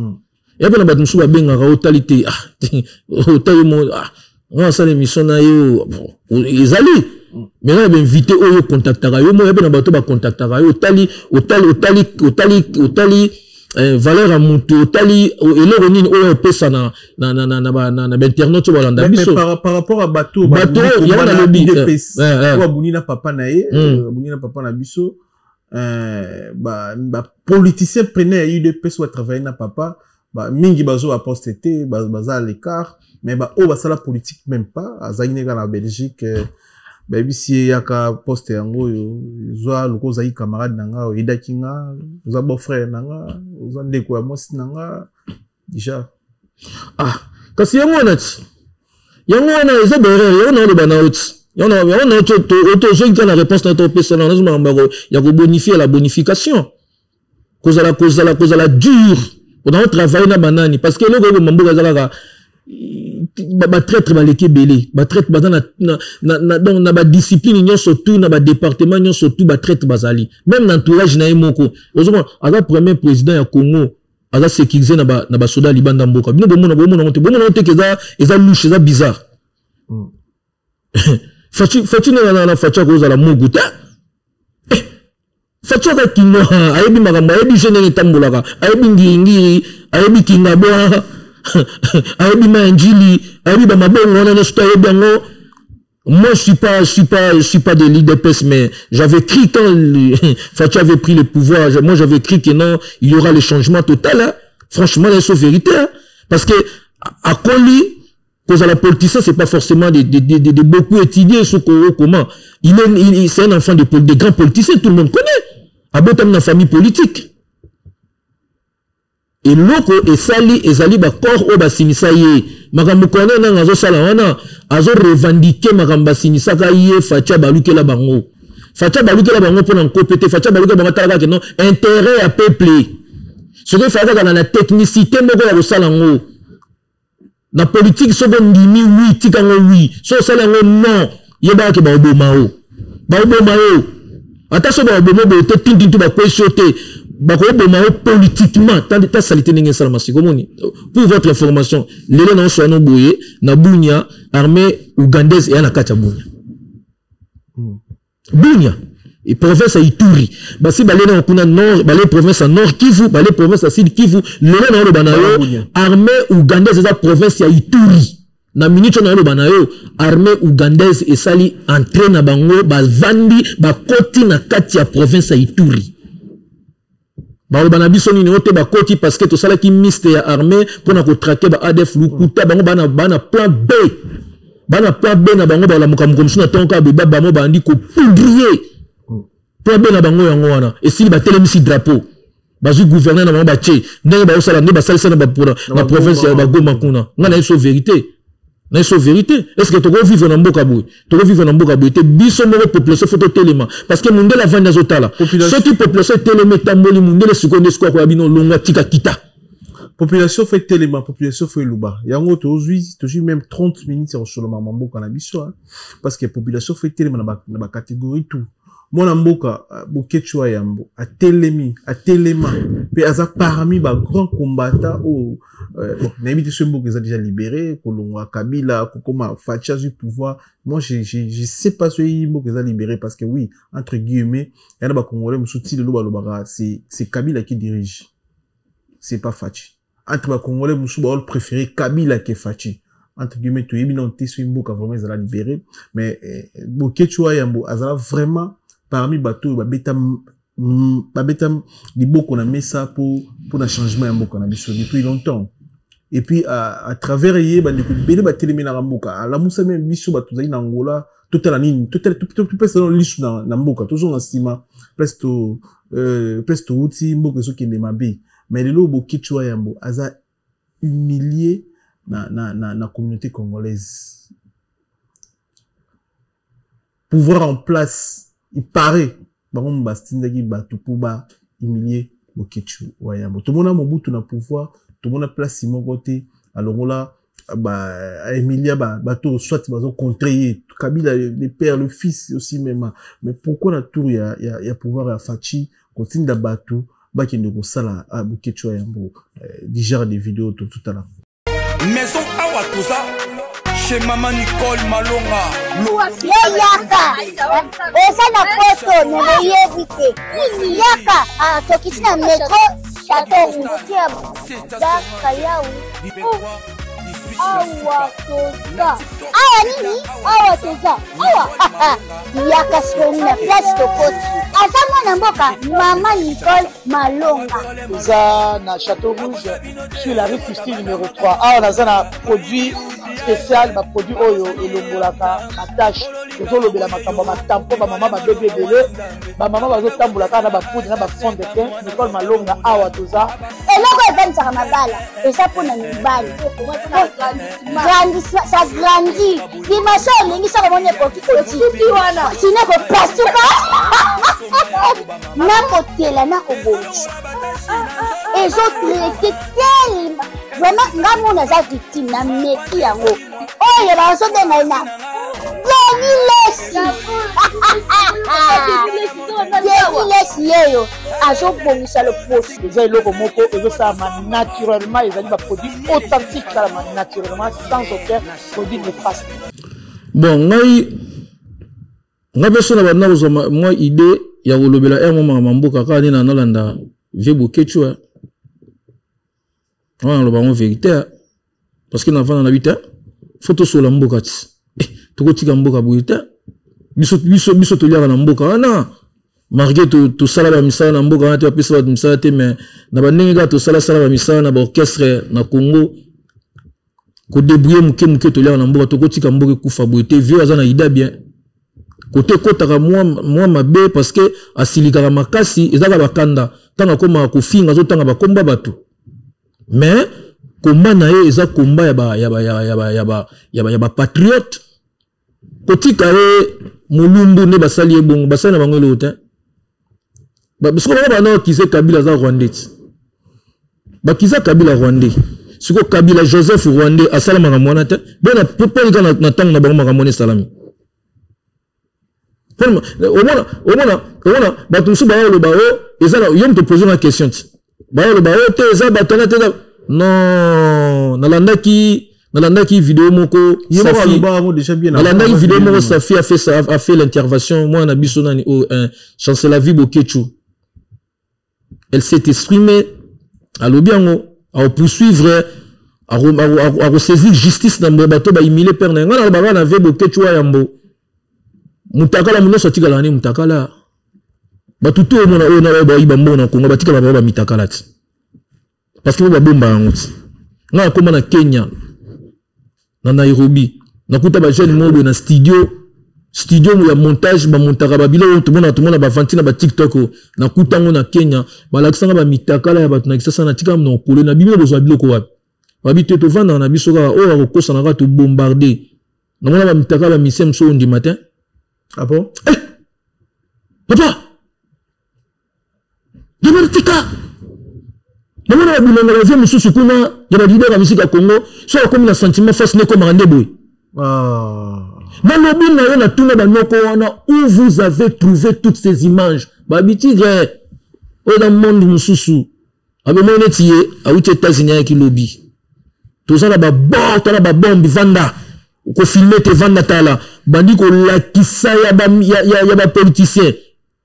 ya mpe na bato mosusu babengaka, otali te, ah, otali mo, ah, nga asala émission na yo ezali mais na bainvité oyo contactaka yo mo ya mpe na bato bacontactaka yo, otali, otali, otali, otali, otali valeur ya motu, otali eloko nini oyo opesa na bainternet oyo balanda biso. Par rapport à bato bato yango nalobi. Oyo abuni na papa na ye, abuni na papa na biso, bapoliticien pene ya UDPS oyo atravaille na papa, mingi bazwa baposte te, baza à l'écart, mais baoyo basala politique même pas, azalaki ne kaka na Belgique, bayebisi ye: "Yaka, poste yango oyo zwa, lokola ozalaki camarade na nga, oyedaki nga, oza beau frère na nga, oza ndeko ya mwasi na nga déjà." Ah, kasi yango wana ti, yango wana eza baerreur. Yango na oloba na yo ti, yango na tozongi kaka na réponse na topesa na nazo makambo ya kobonifie la bonification, kozala dur onao travaille na banani, parce que eloko oyeboma mboka eza kaka batraître. Baleki ebele, batraître baza donc na badiscipline nyonso tu, na badépartement nyonso tu, batraître bazali, même na entourage na ye moko. Ozomona, aza premier président ya Congo, aza sécurisé na basoda ya libanda mboka. Bino bomona, bomona te, bomona te ke eza louche, eza bizarre. Fatshi na Fatshi akozala mogu te. Fatshi aza Kinois, ayebi makambo, ayebi je ndenge etambolaka, ayebi ngiringiri, ayebi Kingabwa, ayebi ma ya Njili, ayebi bamabongo wana nyonso to ayebi yango. Moi, je suis pas de l'UDPS, mais j'avais cru quand Fatshi avait pris le pouvoir, moi j'avais cru que non, il y aura le changement total. Hein. Franchement, c'est vérité. Hein. Parce que, akoli, kozala politicien, c'est pas forcément de beaucoup étudier sur comment. Il est, il, c'est un enfant de grands politiciens, tout le monde connaît. Abotami na famille politique. Eloko esali ezali baaccord oyo basinisa ye. Makambo Corneille Nanga azosala wana, azorevendiquer makambo basinisaka ye. Fatshi abalukela bango, Fatshi abalukela bango mpona nkope te. Fatshi abalukela bango, atalaka ke non, intérêt ya peuple. Soki efali kaka na technicité moko ya kosala yango na politique, soki ondimi oui, tika yango oui. Soki osali yango non, yebaka ke baoboma yo, baoboma yo. Ata soki baoboma boye te, tintintu bakwesi yo te, bakoboma yo politiquement. Ta salité ndenge esalama siko. Omoni, pour votre information, lelo na oswano boye na Bunia, armée ougandaise eya na kati ya Bunia. Bunia e province ya Ituri, basi bale na kuna nord, bale province ya Nord Kivu, bale province ya Sud Kivu. Lelo na oloba na yo, armée ougandaise eza province ya Ituri. Na minute oyo naloba na yo, armée ougandaise esali entrée na bango, bavandi, bakoti na kati ya province ya Ituri. Baloba na biso nini? Oyo te, bakoti parce que tosalaki mixte ya armée mpona kotraquer ba ADF. Lukuta. Bango bana plan B, bana plan B na bango. Balamuka moko mosusu na ntongo kaka beba, bango bandi kopoudrier. Plan B na bango yango wana esili, batelemisi drapeau, bazwi gouverneur na bango, batie ndenge baosala nde basalisa na province ya Bagoma kuna. Ngai na ye so vérité, na so vérité. Est ce que tokovivre na mboka boye? Tokovivre na mboka boye te. Biso moko population, faut totelema, parce que mundele avandi, azotala. Soki population etelemi, etamboli, mundele sikoyo nde sikoyo akoya bino longwa, tika, kita. Population faut etelema, population faut eluba. Yango tozwi même 30 minutes ya kosoloma mboka na biso, parce que population faut etelema na bacatégorie tout. Mwana mboka Boketshu wa Yambo atelemi, atelema mpe aza parmi bagrand combattant oyo. Bon, nayebi te soki mboka eza déjà libéré, kolongwa Kabila, kokoma Fatshi azwi pouvoir. Moi, je sais pas soki mboka eza libéré, parce que oui, entre guillemets, ya na bacongolais mosusu ti lelo balobaka c'est Kabila qui dirige, c'est pas Fatshi. Entre bacongolais mosusu baol préféré Kabila ke Fatshi, entre guillemets. Toyebi nano te soki mboka vraiment ezala libéré, mais Boketshu wa Yambo azala vraiment parmi bato oyo babeta liboko na mesa mpo na changement ya mboka na biso depuis longtemps. Et puis à travers ye, bandeko ebele batelemelaka mboka, alamusa même biso bato tozali na Angola. Totala nini, topesa nano lisu na mboka, tozonga nsima place to place touti. Mboka ezokende mabe, mais lelo Boketshu wa Yambo aza humilié na communauté congolaise. Pouvoir en place, il paraît bango batindaki bato mpo bahumilie Boketshu wa Yambo. Tomona Mobutu na pouvoir, tomona place moko te alongola bahumilia bato, soit bazocontre ye. Kabila le père, le fils aussi même. Mais pourquoi na tour ya pouvoir ya Fatshi, kotinda bato bakende kosala Boketshu wa Yambo du genre de vidéo? To tout à l'heure. Maison awa, toza chez Mama Nicole Malonga. Yo yaka, oza na poto me boyebi te. Yaka, tokiti na métro Château Rouge, daka yau. Awa toza awa nini? Awa toza awa. Yaka sikoyo na place tokoti, aza mwana mboka Mama Nicole Malonga. Toza na Château Rouge, sur la rue Christine numéro 3. Awa naza na produit spécial, baproduit oyo elongolaka batache. Tozolobela makambo ya matampo, bamama babebi ebele, bamama bazotambola kaka na bapoudre na bafond de teint. Nicole Malonga, awa toza. Eloko evandisaka mabala eza mpona mibali. Ça grandit dimension, olingi soko omoni ekoki koti sino kopasuka na kotela na kobongisa, ezotraite tellement. Vraiment, nga mona aza victime na meki yango oyo bazobenga ye na Denis Lesi. Denis Lesi yeyo azobongisa loposo. Eza eloko moko ezosalama naturellement, ezali baproduit authentique, esalama naturellement sans aucun produit néfaste. Bon, ngai mpe so na banda kozwa mwa idée ya kolobela ere mwa makambo ya mboka kaka nde na nalanda vieux Boketshu. Wana naloba yango vérité, parce que navanda na bi te, faut tosola mboka ti tokotika mboka boye te. Biso toliaka na mboka wana, malgré tosala bamisala na mboka wana te, bapesa bato misala te, mais na bandenge kaka tosalasala bamisala na baorchestre na Congo, kodébrouiller moke moke, toliaka na mboka. Tokotika mboka ekufa boye te. Vieux aza na idée bien, kote ekɔtaka mwa mabe parce que asilikaka makasi, ezaka bakanda ntango akomaka kofinga, azotanga bakomba bato. Mais komba na ye eza komba ya bapatriote. Kotika ye molumbu nde basali ye bongo, basali na bango eloko te. Sikoyo bango banda bakize Kabila aza rwandais ti bakiza Kabila rwandais. Sikoyo Kabila Joseph rwandais asala makambo wana te bona mpo na ntango na bango makambo wana esalami. Omona bato mosusu baya koloba o eza yo moto pose nga question ti baya koloba o te, eza bato wana te. Non, nalandaki video moko, nalandaki video moko, Safi a fait l'intervention. Mwana na biso nani oyo, Chancela Vi Boketshu, elle s'est exprimée, alobi yango akopoursuivre, akosaisir justice na bato bahumilie père na ye. Ngai nalobaka na vieux Boketshu wa Yambo, mutakala nyonso atikala ni mutakala. Bato to omona oyo na oyo bayiba mbongo na Kongo, batikala bango bamitakala ti parce que bo babomba yango ti. Ngai nakóma na Kenya, na Nairobi, nakuta bajeune moko boye na studio ya montage, bamontaka babiloko tomona bavanti na baTikTok. Nakuta yango na Kenya, balakisanga bamitakala ya bato na Kisasa. Natikala na okole na bino, bozwa biloko wapi? Babi te, tovandaka na biso kaka oyo akokosana kaka, tobombarde. Namona bamitakala bamisie mosusu oyo ndima te. Ah bon? Eh! Papa demande, tika namona babilonga bavie mosusu kuna ya baleader ya musique ya Congo, so akomi na sentiment face nde ekomaka nde boye. Nalobi na yo, natuna banoko wana: où vous avez trouvé toutes ces images? Babi: tigre oyo eza monde mosusu. Abemoi neti ye awuti États-Unis, ayaki lobi, toza na babord, toza na babombe, vanda kofilme te, vanda tala. Bandi kolakisa ya bapoliticien,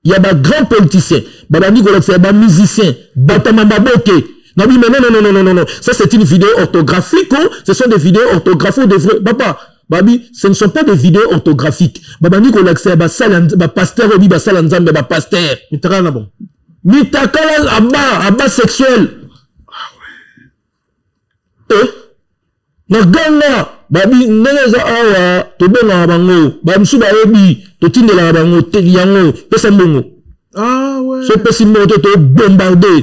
ya bagrand politicien, babandi kolakisa ya bamusicien, batama maboke. Nabi: mais non, non, non, non, non, non, ça c'est une vidéo orthographique. Oh, ce sont des vidéos orthographiques de vrai. Papa, babi, ce ne sont pas des vidéos orthographiques. Babandi kolakisa ya basala, bapasteur oyo basala Nzambe, bapasteur. Mitakala na bon. Mitakala, aba sexuel. Eh? Na ganga babi ndenge eza awa tobengaka bango bamosusu bayebi totindelaka bango yango pesa mbongo. Ah ouais. So pesi mbongo te to bombarder.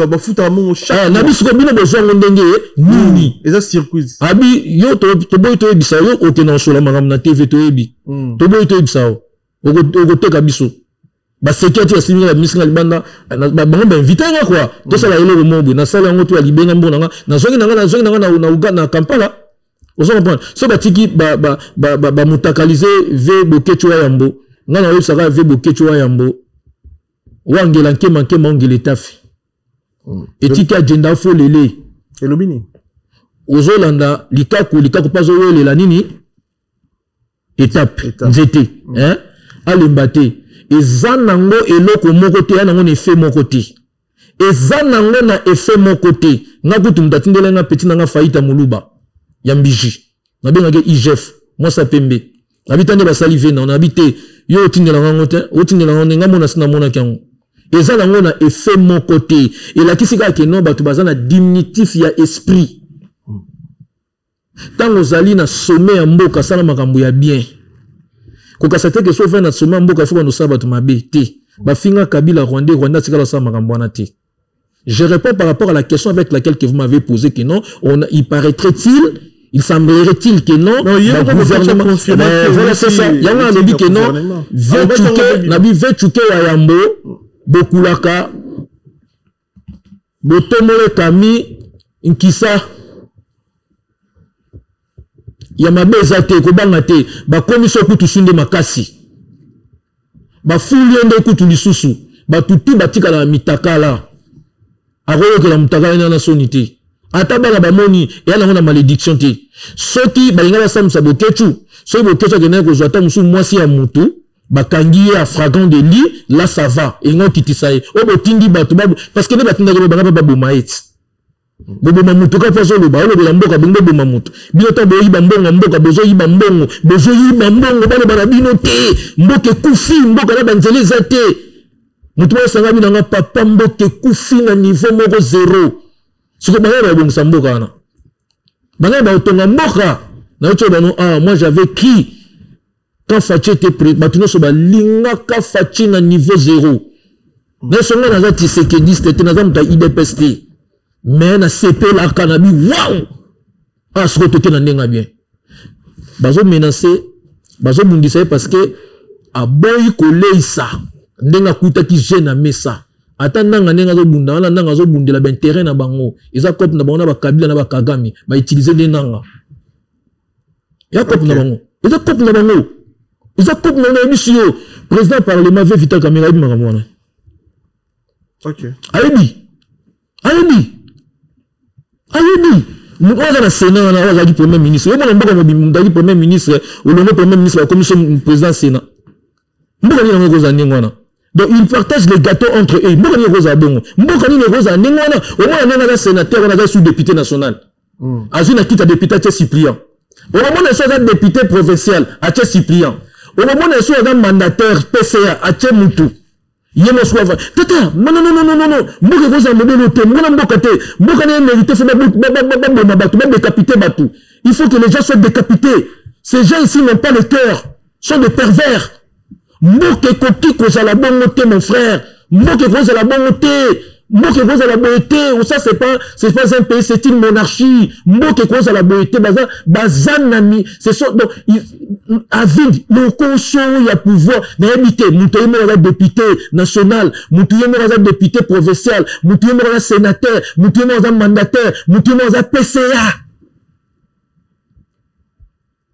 Bafutaka mbongo chaque ah, na biso ko bino bozwa yango ndenge nini? Eza circuit. Abi yo toboyi toyebisa yo okende kosola makambo na TV toyebi. Toboyi toyebisa yo. Okoteka biso. Baseketi basimbi nga babimisi nga libanda bango bainvite nga kua tosala eloko moko boye nasala yango to ya libenga mbongo na nga nazongi na nga nazongi na nga na Uganda na Kampala. Ozo comprendre so batiki bamutakalize ve Boketshu wa yambo nga na oyebisaka ve Boketshu wa yambo wangela nkema nkema ongela etafi etiki agenda afolele elobi nini ozolanda likaku likaku mpe azowelela nini etape nzete hein alemba te eza nango eloko moko te ya nango na effet moko te eza nango na effet moko te nga kutu moto atindela nga petit na nga faita moluba ya mbiji nabengaki IGF mwasi ya pembe nabi ta nde basali ve na nabi te yo otindela ngango te otindela ngango nde nga mona si namonaki yango eza nango na effet moko te elakisi kaka ke non bato baza na diminutif ya esprit. Ntango ozali na sommet ya mboka sala makambo ya bien kokasa te ke so ofandi na sommet ya mboka ifo bando osala bato mabe te bafinga Kabila rwandais rwandais atikala osala makambo wana te. Je réponds par rapport à la question avec laquelle que vous m'avez posé que non, on, il paraîtrait-il, il semblerait-il que non, non le gouvernement, ben, voilà c'est ça, il y a un dit que non, Vetchuke, nabi Vetchuke wa yambo, bokulaka, botomole kami, nkisa, ya mabe eza te, kobanga te, bakomi so kutu sunde makasi. Bafuli yo nde kutu lisusu, batutu batikala na mitakala. Akoyokela mutakala nana soni te. Ata bana bamoni eya nango na malédiction te. Soki balinga basamisa Boketshu, soki Boketshu akendaki kozwa ata mosusu mwasi ya mutu, bakangi ye à flagrant délit, là ça va. Elinga okitisa ye. Oyo botindi bato, parce que nde batindaki ye, banga mpe baboma ye ti. Boboma mutu kaka azoloba, olobela mboka, bongo boboma mutu. Bino ta boyiba mbongo mboka, bozoyiba mbongo, bozoyiba mbongo, baloba na bino te. Mboka ekufi, mboka na banzela eza te. Mutu moko asanga bino nga papa mboka ekufi na niveau moko zéro. Siko bango babongisa mboka wana. Bango baotonga mboka. Na yoto bano ah moi j'avais cri quand Fatshi était prêt, bato nyonso balingaka Fatshi na niveau zéro. Nyonso nga naza tshisekediste te, naza moto ya UDPS te. Mais nasepelaka na bi waouh! Ah sikoyo toke na ndenge ya bien. Bazo menacer, bazo bundisa ye parce que aboyi koleisa ndenge akutaki jeune na mesa. Ata nanga ndenge azobunda wana nanga azobundela ba intérêt na bango. Eza coop na bango na ba Kabila na ba Kagame, ba utiliser nde nanga. Ya coop na bango. Eza coop na bango. Eza coop na bango yebisi yo. Président parlement ve Vital Kamerhe ayebi makambo wana. Ayebi. Ayebi. Ayebi. Moto aza na Sénat wana oyo azalaki premier ministre. Yo mona mboka mobimba moto azalaki premier ministre, olongo premier ministre bakomi so président Sénat. Mboka nini yango ekozala ndenge wana? Donc ils partagent les gâteaux entre eux. Mboka nini ekozala bongo? Mboka nini ekozala ndenge wana? Omona ndenge aza sénateur wana aza sous député national. Azwi na kita député atie suppléant. Okomona so aza député provincial atie suppléant. Okomona so aza mandataire PCA atie mutu. Ye moko ava tata non non non non non non mboka ekozala modèle te, mona mboka te, mboka na mérité faut baboma bato, ba décapiter bato. Il faut que les gens soient décapités. Ces gens ici n'ont pas le cœur, sont des pervers. Mboka ekoki kozala bongo te mon frère. Mboka ekozala bongo te. Mboka ekozala boye te. Ça c'est pas un pays, c'est une monarchie. Mboka ekozala boye te, baza, baza na mi, ce sont, donc, avide, lokoso ya pouvoir, nayebi te, moto ye moko aza député national, moto ye moko aza député provincial, moto ye moko aza sénateur, moto ye moko aza mandataire, moto ye moko aza PCA.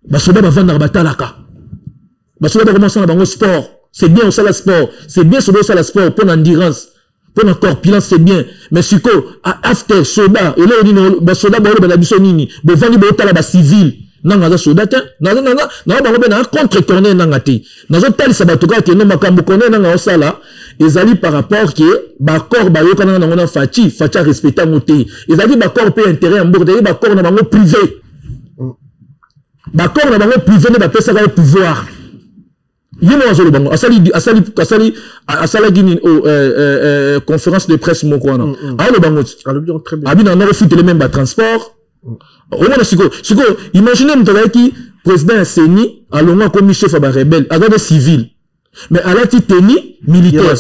Basoda bavandaka batalaka. Basoda bakomasa na bango sport. C'est bien osala sport. C'est bien soda osala sport pour l'endurance, pour la corpulence, c'est bien. Mais siko after soda, eloko nini basoda baolo bana biso nini? Bovandi botala ba civil. Nanga aza soda te. Naza nanga na bango be na contre corner nanga te. Nazo talisa bato kaka ke no makambo corner nanga osala ezali par rapport ke ba corps bayokana nango na Fatshi, Fatshi a respecté yango te. Ezali ba corps pe intérêt ya mboka, ezali ba corps na bango privé. Ba corps na bango privé nde bapesaka ye pouvoir. Ye moko azoloba ngo, asali, asali, asali, asalaki nini, oh, conférence de presse moko wana. Aloba ngo ti. Alobi yango très bien. Abi na noko futele même ba transport. Omona sikoyo, sikoyo imagine moto azalaki président ya CENI, alongwa, akomi chef ya barebelle, aza nde civil mais alati tenue militaire.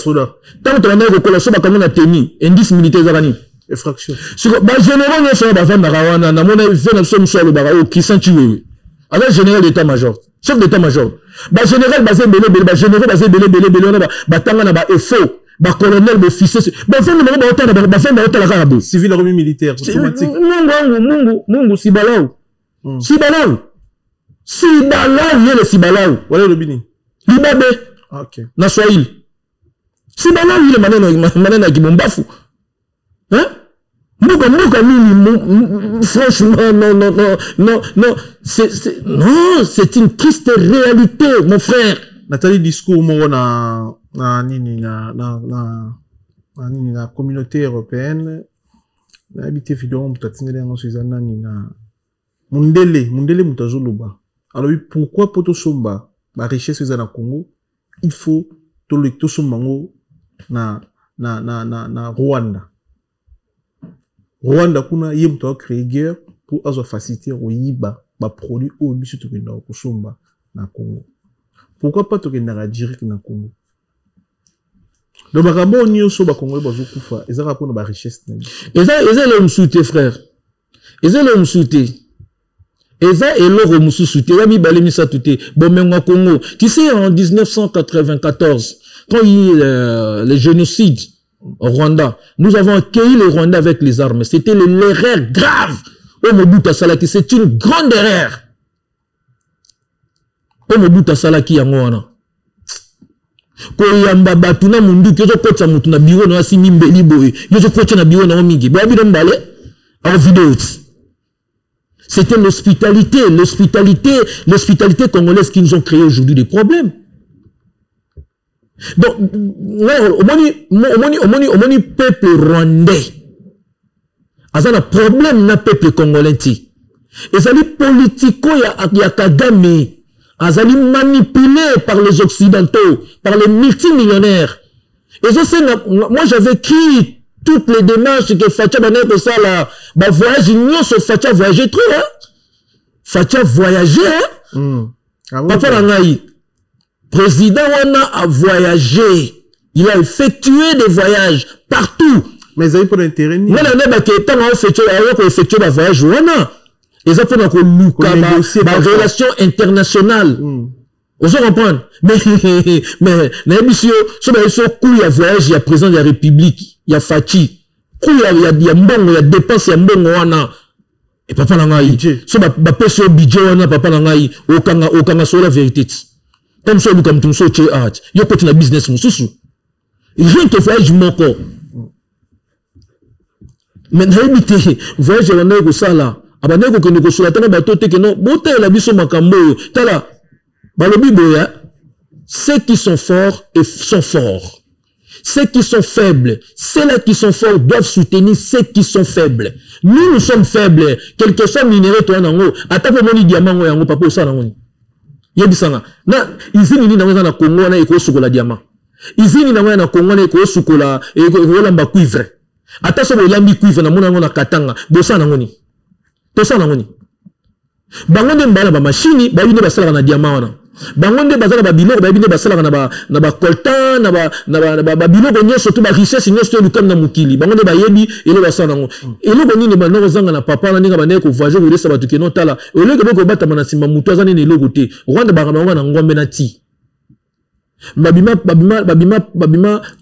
Ntango tobandaki kokola, so bakango na tenue, indice militaire ezaka nini? Effraction. Siko bagénéraux nyonso oyo bavandaka wana, namona ve na biso mosusu alobaka oyo Christian Tshiwewe, aza général d'état major, chef d'état major. Bagénéral baza ebele ebele, bagénéraux baza ebele ebele ebele wana, batanga na baefo, bacolonel, baofficier, bafandi bango baotala, bafandi baotala kaka boye. Civil akomi militaire automatique. Mungu wangu, Mungu, Mungu, sibalau, sibalau, sibalau, yele sibalau. Wala elobi nini? Libabe. Ah, okay. Na Swahili sibalau, ile maneno, maneno ya kibombafu, hein? Mboka, mboka nini? Franchement, non, non, non, non, non, c'est non, c'est une triste réalité, mon frère. Natali discours moko na nini, na nini, na Communauté européenne. Nayebi te video moto atindeli yango so eza nani, na mundele, mundele moto azoloba, alobi pourquoi mpo tosomba barichesse eza na Congo, il faut tosomba yango na Rwanda. Rwanda kuna, ye moto acréer guerre mpo azwa facilité ya koyiba baproduit oyo biso tokendaka kosomba na Congo. Pourquoi pas tokendaka direct na Congo? Donc makambo oyo nyonso, bakongolais bazokufa, ezaka mpona barichesse na biso. Eza eloko mosusu te, frère, eza eloko mosusu te, eza eloko mosusu te, eza mibale misato te, bomengo ya Congo. Tu sais, en 1994, quand il y a eu le génocide au Rwanda, nous avons accueilli les Rwandais avec les armes. C'était l'erreur grave oyo Mobutu asalaki. C'est une grande erreur oyo Mobutu asalaki. Yango wana koyamba bato na munduki, ozokotisa motu na biro na yo, asimbi mbeli boye, yo ozokotisa na biro na yo mingi boya bino mibale en vidéo ti. C'était l'hospitalité, l'hospitalité, l'hospitalité congolaise qui nous ont créé aujourd'hui des problèmes. Donc, omoni, omoni, omoni, omoni, peuple rwandais aza na problème na peuple congolais ti. Ezali politico ya Kagame, azali manipulé par les Occidentaux, par les multimillionnaires. Ezosenga, moi j'avais écrit toutes les démarches que Fatshi bandaki kosala, bavoyage nyonso. Fatshi a voyagé trop, hein? Fatshi a voyagé, hein? Ah bon? Papa na ngai, président wana a voyagé, il a effectué des voyages partout. Mais ezali mpona intérêt nini? Nga na nayebake ntango aofectue, ayo koeffectue bavoyage wana, eza mpona koluka konégocier. Barelation internationale. Ozo comprendre? Mais nayebisi yo, so bayebisi yo coût ya voyage ya président de la République, ya Fatshi, coût ya mbongo, ya dépense ya mbongo wana, e papa na ngai, Budget. So bapesi yo budget wana, papa na ngai, okanga solo la vérité ti comme so oluka moto mosusu otie art, yo koti na business mosusu, rien que voyage moko. Mais nayebi te voyage abandaki kosala, abandaki kokende kosola tana bato te keno botalela biso makambo oyo. Tala, balobi boya: ceux qui sont forts et sont forts, ceux qui sont faibles, ceux-là qui sont forts doivent soutenir ceux qui sont faibles. Nous, nous sommes faibles. Quel que soit minerai, toi, nango, ata po moni diamant ngo yango, papa, osala nango nini? Yebisanga. Na usine nini nango eza na Congo wana ekosukola diamant? Usine nango ya na Congo wana ekosukola, ekolamba cuivre? Ata soki olambi cuivre, namona yango na Katanga, bosala nango nini? Tosala nango nini? Bango nde mbala bamashini, bayebi nde basalaka na diamant wana. Bango nde baza na babiloko, bayebi nde basalaka na bacoltan, na babiloko nyonso to barichesse nyonso to elukami na mokili. Bango nde bayebi eloko basala nango. Eloko nini banda kozanga na papa na ndenge bandeki kovoyage, kolesa bato keno? Tala, eloko eboki kobatama na nsima, motu aza nini? Eloko te. Rwanda bakamba bango na ngombe na ti babima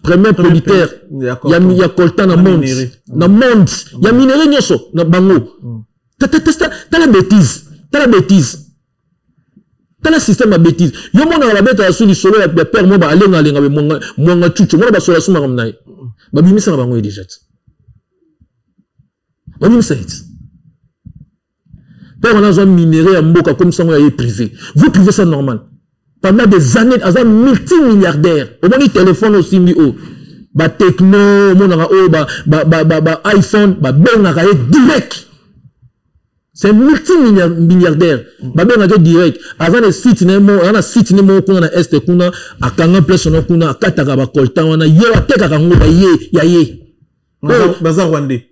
premier producteur ya coltan na monde, na monde ya minerai nyonso na bango. Tala bêtise, tala bêtise, tala système ya bêtise. Yo monaka babetaka su lisolo ya père mo baalenga alenga be Mwanga Cucu, mona basola su makambo na ye, babimisaka bango ye déjà ti babimisa ye ti père wana azwa minerai ya mboka comme sango ya ye privé. Vous trouvez ça normal? Pendant des années, aza multimilliardaire. Omoni téléphone osimbi oyo, baTecno, omonaka oyo ba iPhone, babengaka ye direct. C'est multimilliardaire, babengaka ye direct. Aza na site na ye, aza na site ne moko kuna na Est kuna, akanga place wana kuna, akataka bacoltan wana, ye atekaka yango, baye ya ye. Baza rwandais.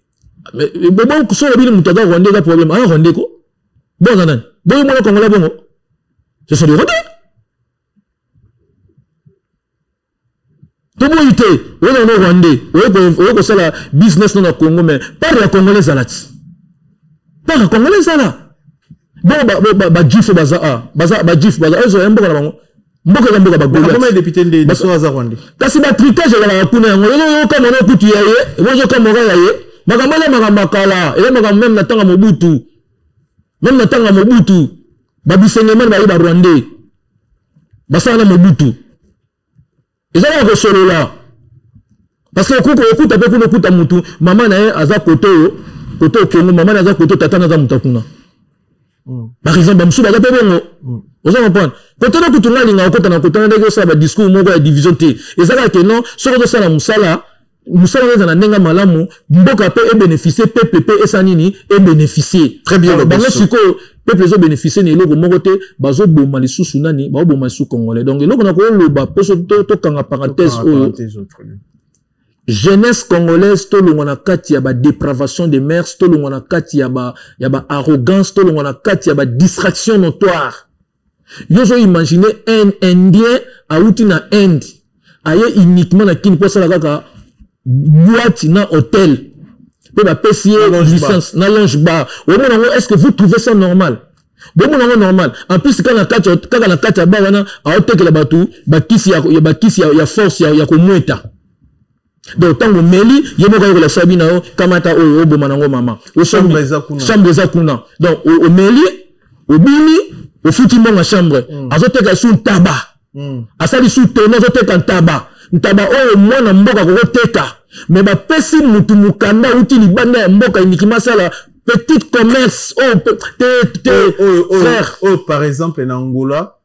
Mais bon, so olobi moto aza rwandais, eza problème. Aza rwandais ko bon, aza nani? Boyo mwana congolais bongo, ce sont des rwandais. Toboyi te, oza no rwandais, oye kosala business no na Congo, mais part ya congolais ezala ti, part ya congolais ezala. Bongo bajuif baza a baza bajuif baza oyo ya mboka na bango, mboka eza mboka bagoliaths. Kasi batricage ezalaka kuna. Yango oyoka mona okutu ya ye, ozoka moka ya ye. Makambo eza makambo ya kala, eza makambo même na ntango ya Mobutu. Même na ntango ya Mobutu, babisengemani baye, barwandais basala na Mobutu. Eza kaka kosolola, parce que okuta okuta mpe kuna, okuta mutu mama na ye aza kote oyo, kote oyo Kongo, mama na ye aza kote, tata na aza moto akuna. Par exemple, bamosusu baza mpe bongo. Oza comprendre? Kote na kutu, nga alinga okota na kote na ndenge osala badiscours moko ya division te. Eza kaka ke non, soki ozosala mosala, mosala wana eza na ndenge malamu, mboka mpe ebénéficie, peuple mpe esa nini, ebénéficie. Très bien. Bango sikoyo, peuple ezobénéficie na eloko moko te. Bazoboma lisusu nani? Bazoboma lisusu congolais. Donc eloko na koloba, mposo tokanga parenthèse oyo, jeunesse congolaise, tolongwa na kati ya badépravation de mœurs, tolongwa na kati ya baarrogance, tolongwa na kati ya badistraction notoire. Yo ozo imagine un indien awuti na Inde, aye uniquement na Kini mpo asala kaka boîte na hôtel, mpe bapesi ye licence na lounge bar. Omona yango, est ce que vous trouvez ça normal? Bomona yango normal? En plus, kaka na kati ya bar wana, aotekela bato bakisi ya, bakisi ya force ya komweta. Donc ntango omeli, ye moko ayekola sabi na yo, kamata oyo oboma nango mama. Chambre eza kuna. Donc omeli, obimi, ofuti mbongo ya chambre. Azoteka su ntaba. Asali su tono, azoteka ntaba. Ntaba oyo mwana mboka kokoteka, mais bapesi mutu mokanda auti libanda ya mboka, uniquement asala petite commerce oyo te te. Frère oyo, par exemple na Angola,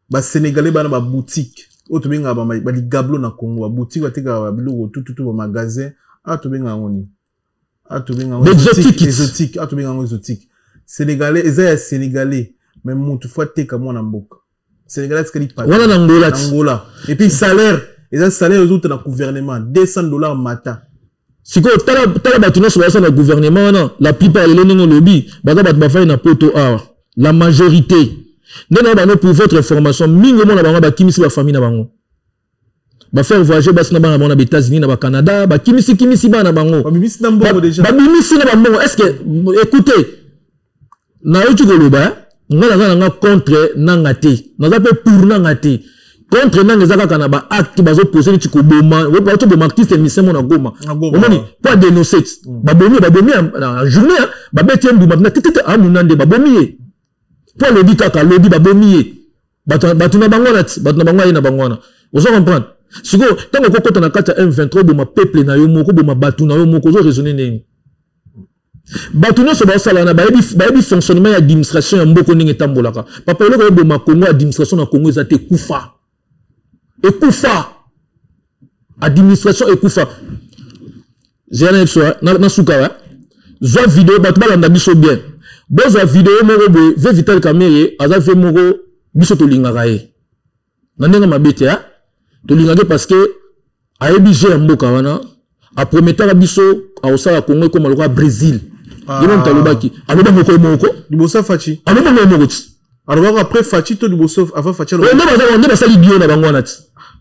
basénégalais bana baboutique oyo tobengaka baligablo na Congo, baboutique batekaka babiloko tututu, bamagasin awa tobengaka yango nini? Awa tobengaka yango exotique. Awa tobengaka yango exotique. Sénégalais, eza ya sénégalais, mais mutu faut ateka mwana mboka sénégalais atikali. Wana na Angola. Angola. Et puis salaire eza salaire ezouta na gouvernement, 200 $ mata. Sikoyo tala, tala bato nyonso baza na gouvernement wana, la plupart lelo, ndenge olobi, baza bato bafai na poto awa, la majorité. Nde na bango, pour votre information, mingi omona bango bakimisi bafamille na bango, bafaire voyager basi na bana bango na baÉtats-Unis, na baCanada, bakimisi kimisi bana bango. Babimisi na mbongo déjà. Babimisi na bambongo. Est ce que, écoutez, nayoki koloba, ngai naza nanga contre nanga te, naza mpe pour nanga te. Contre nanga eza kaka na baacte bazopose neti koboma, bazoboma artiste musicien mo na Goma. Omoni po adénonce, babomi, babomi na journée, babeti ye mbuma mpena tetete, amuna nde babomi ye po alobi kaka, alobi, babomi ye. Bato na bango wana ti, bato na bango aye na bango wana. Ozo comprendre? Sikoyo ntango okokɔta na kati ya M23, oboma peuple na yo moko, oboma bato na yo moko, ozo raisonne ndenge? Bato nyonso baosala wana bayebi fonctionnement ya administration ya mboka ndenge etambolaka. Papa, eloko oyeboma Congo, administration na Congo eza te, ekufa, ekufa, administration ekufa. Zela na biso na suka wa zwa video, bato balanda biso bien. Bozwa video moko boye, ve Vital Kamerhe aza ve moko biso tolingaka ye na ndenge mabe te. Tolingaki parce que ayebi jeu ya mboka wana. Aprometaka biso akosala Congo ekoma lokola Brésil. Ye mo moto alobaki, alobaki moko moko. Liboso Fatshi. Alobaki moko moko ti. Alobaka après Fatshi to liboso, avant Fatshi? Nde basali bio na bango wana ti.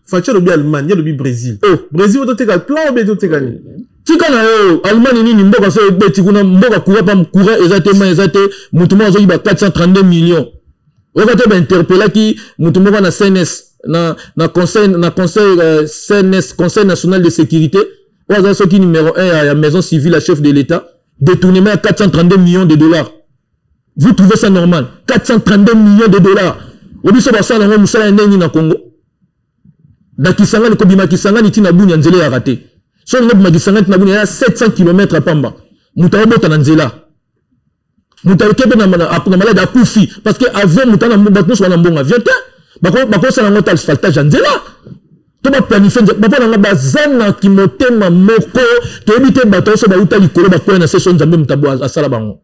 Fatshi alobi Allemagne, ye alobi Brésil. Oh. Brésil ototeka plan obe toteka nini? Tika na yo Allemagne nini? Mboka so ebeti kuna, mboka courant pa courant eza te, mai eza te, motu moko azoki ba 432 millions. Oyoka te, bainterpellaki motu moko na CNS, na conseil CNS, Conseil national de sécurité, oyo aza soki numéro 1 ya maison civile ya chef de l'État, détournement ya 432 millions de dollars. Vous trouvez ça normal? 432 millions de dollars, obiso basala yango mosala ya ndenge nini na Congo? Na Kisangani, kobima Kisangani ntina Bunia, nzela eyaka te. So olingi obima Kisangani ntina Bunia, ya 700 km pamba. Moto aobota na nzela, moto ake mpe na malade, akufi, parce que avion, moto, bato nyonso wana mbongo avion te. Bakosala yango te, asphaltage ya nzela to baplanifie. Papa nanga, baza na kimotema moko, toyebi te. Bato nyonso bauta likolo, bakwea na se, so Nzambe moto asala bango.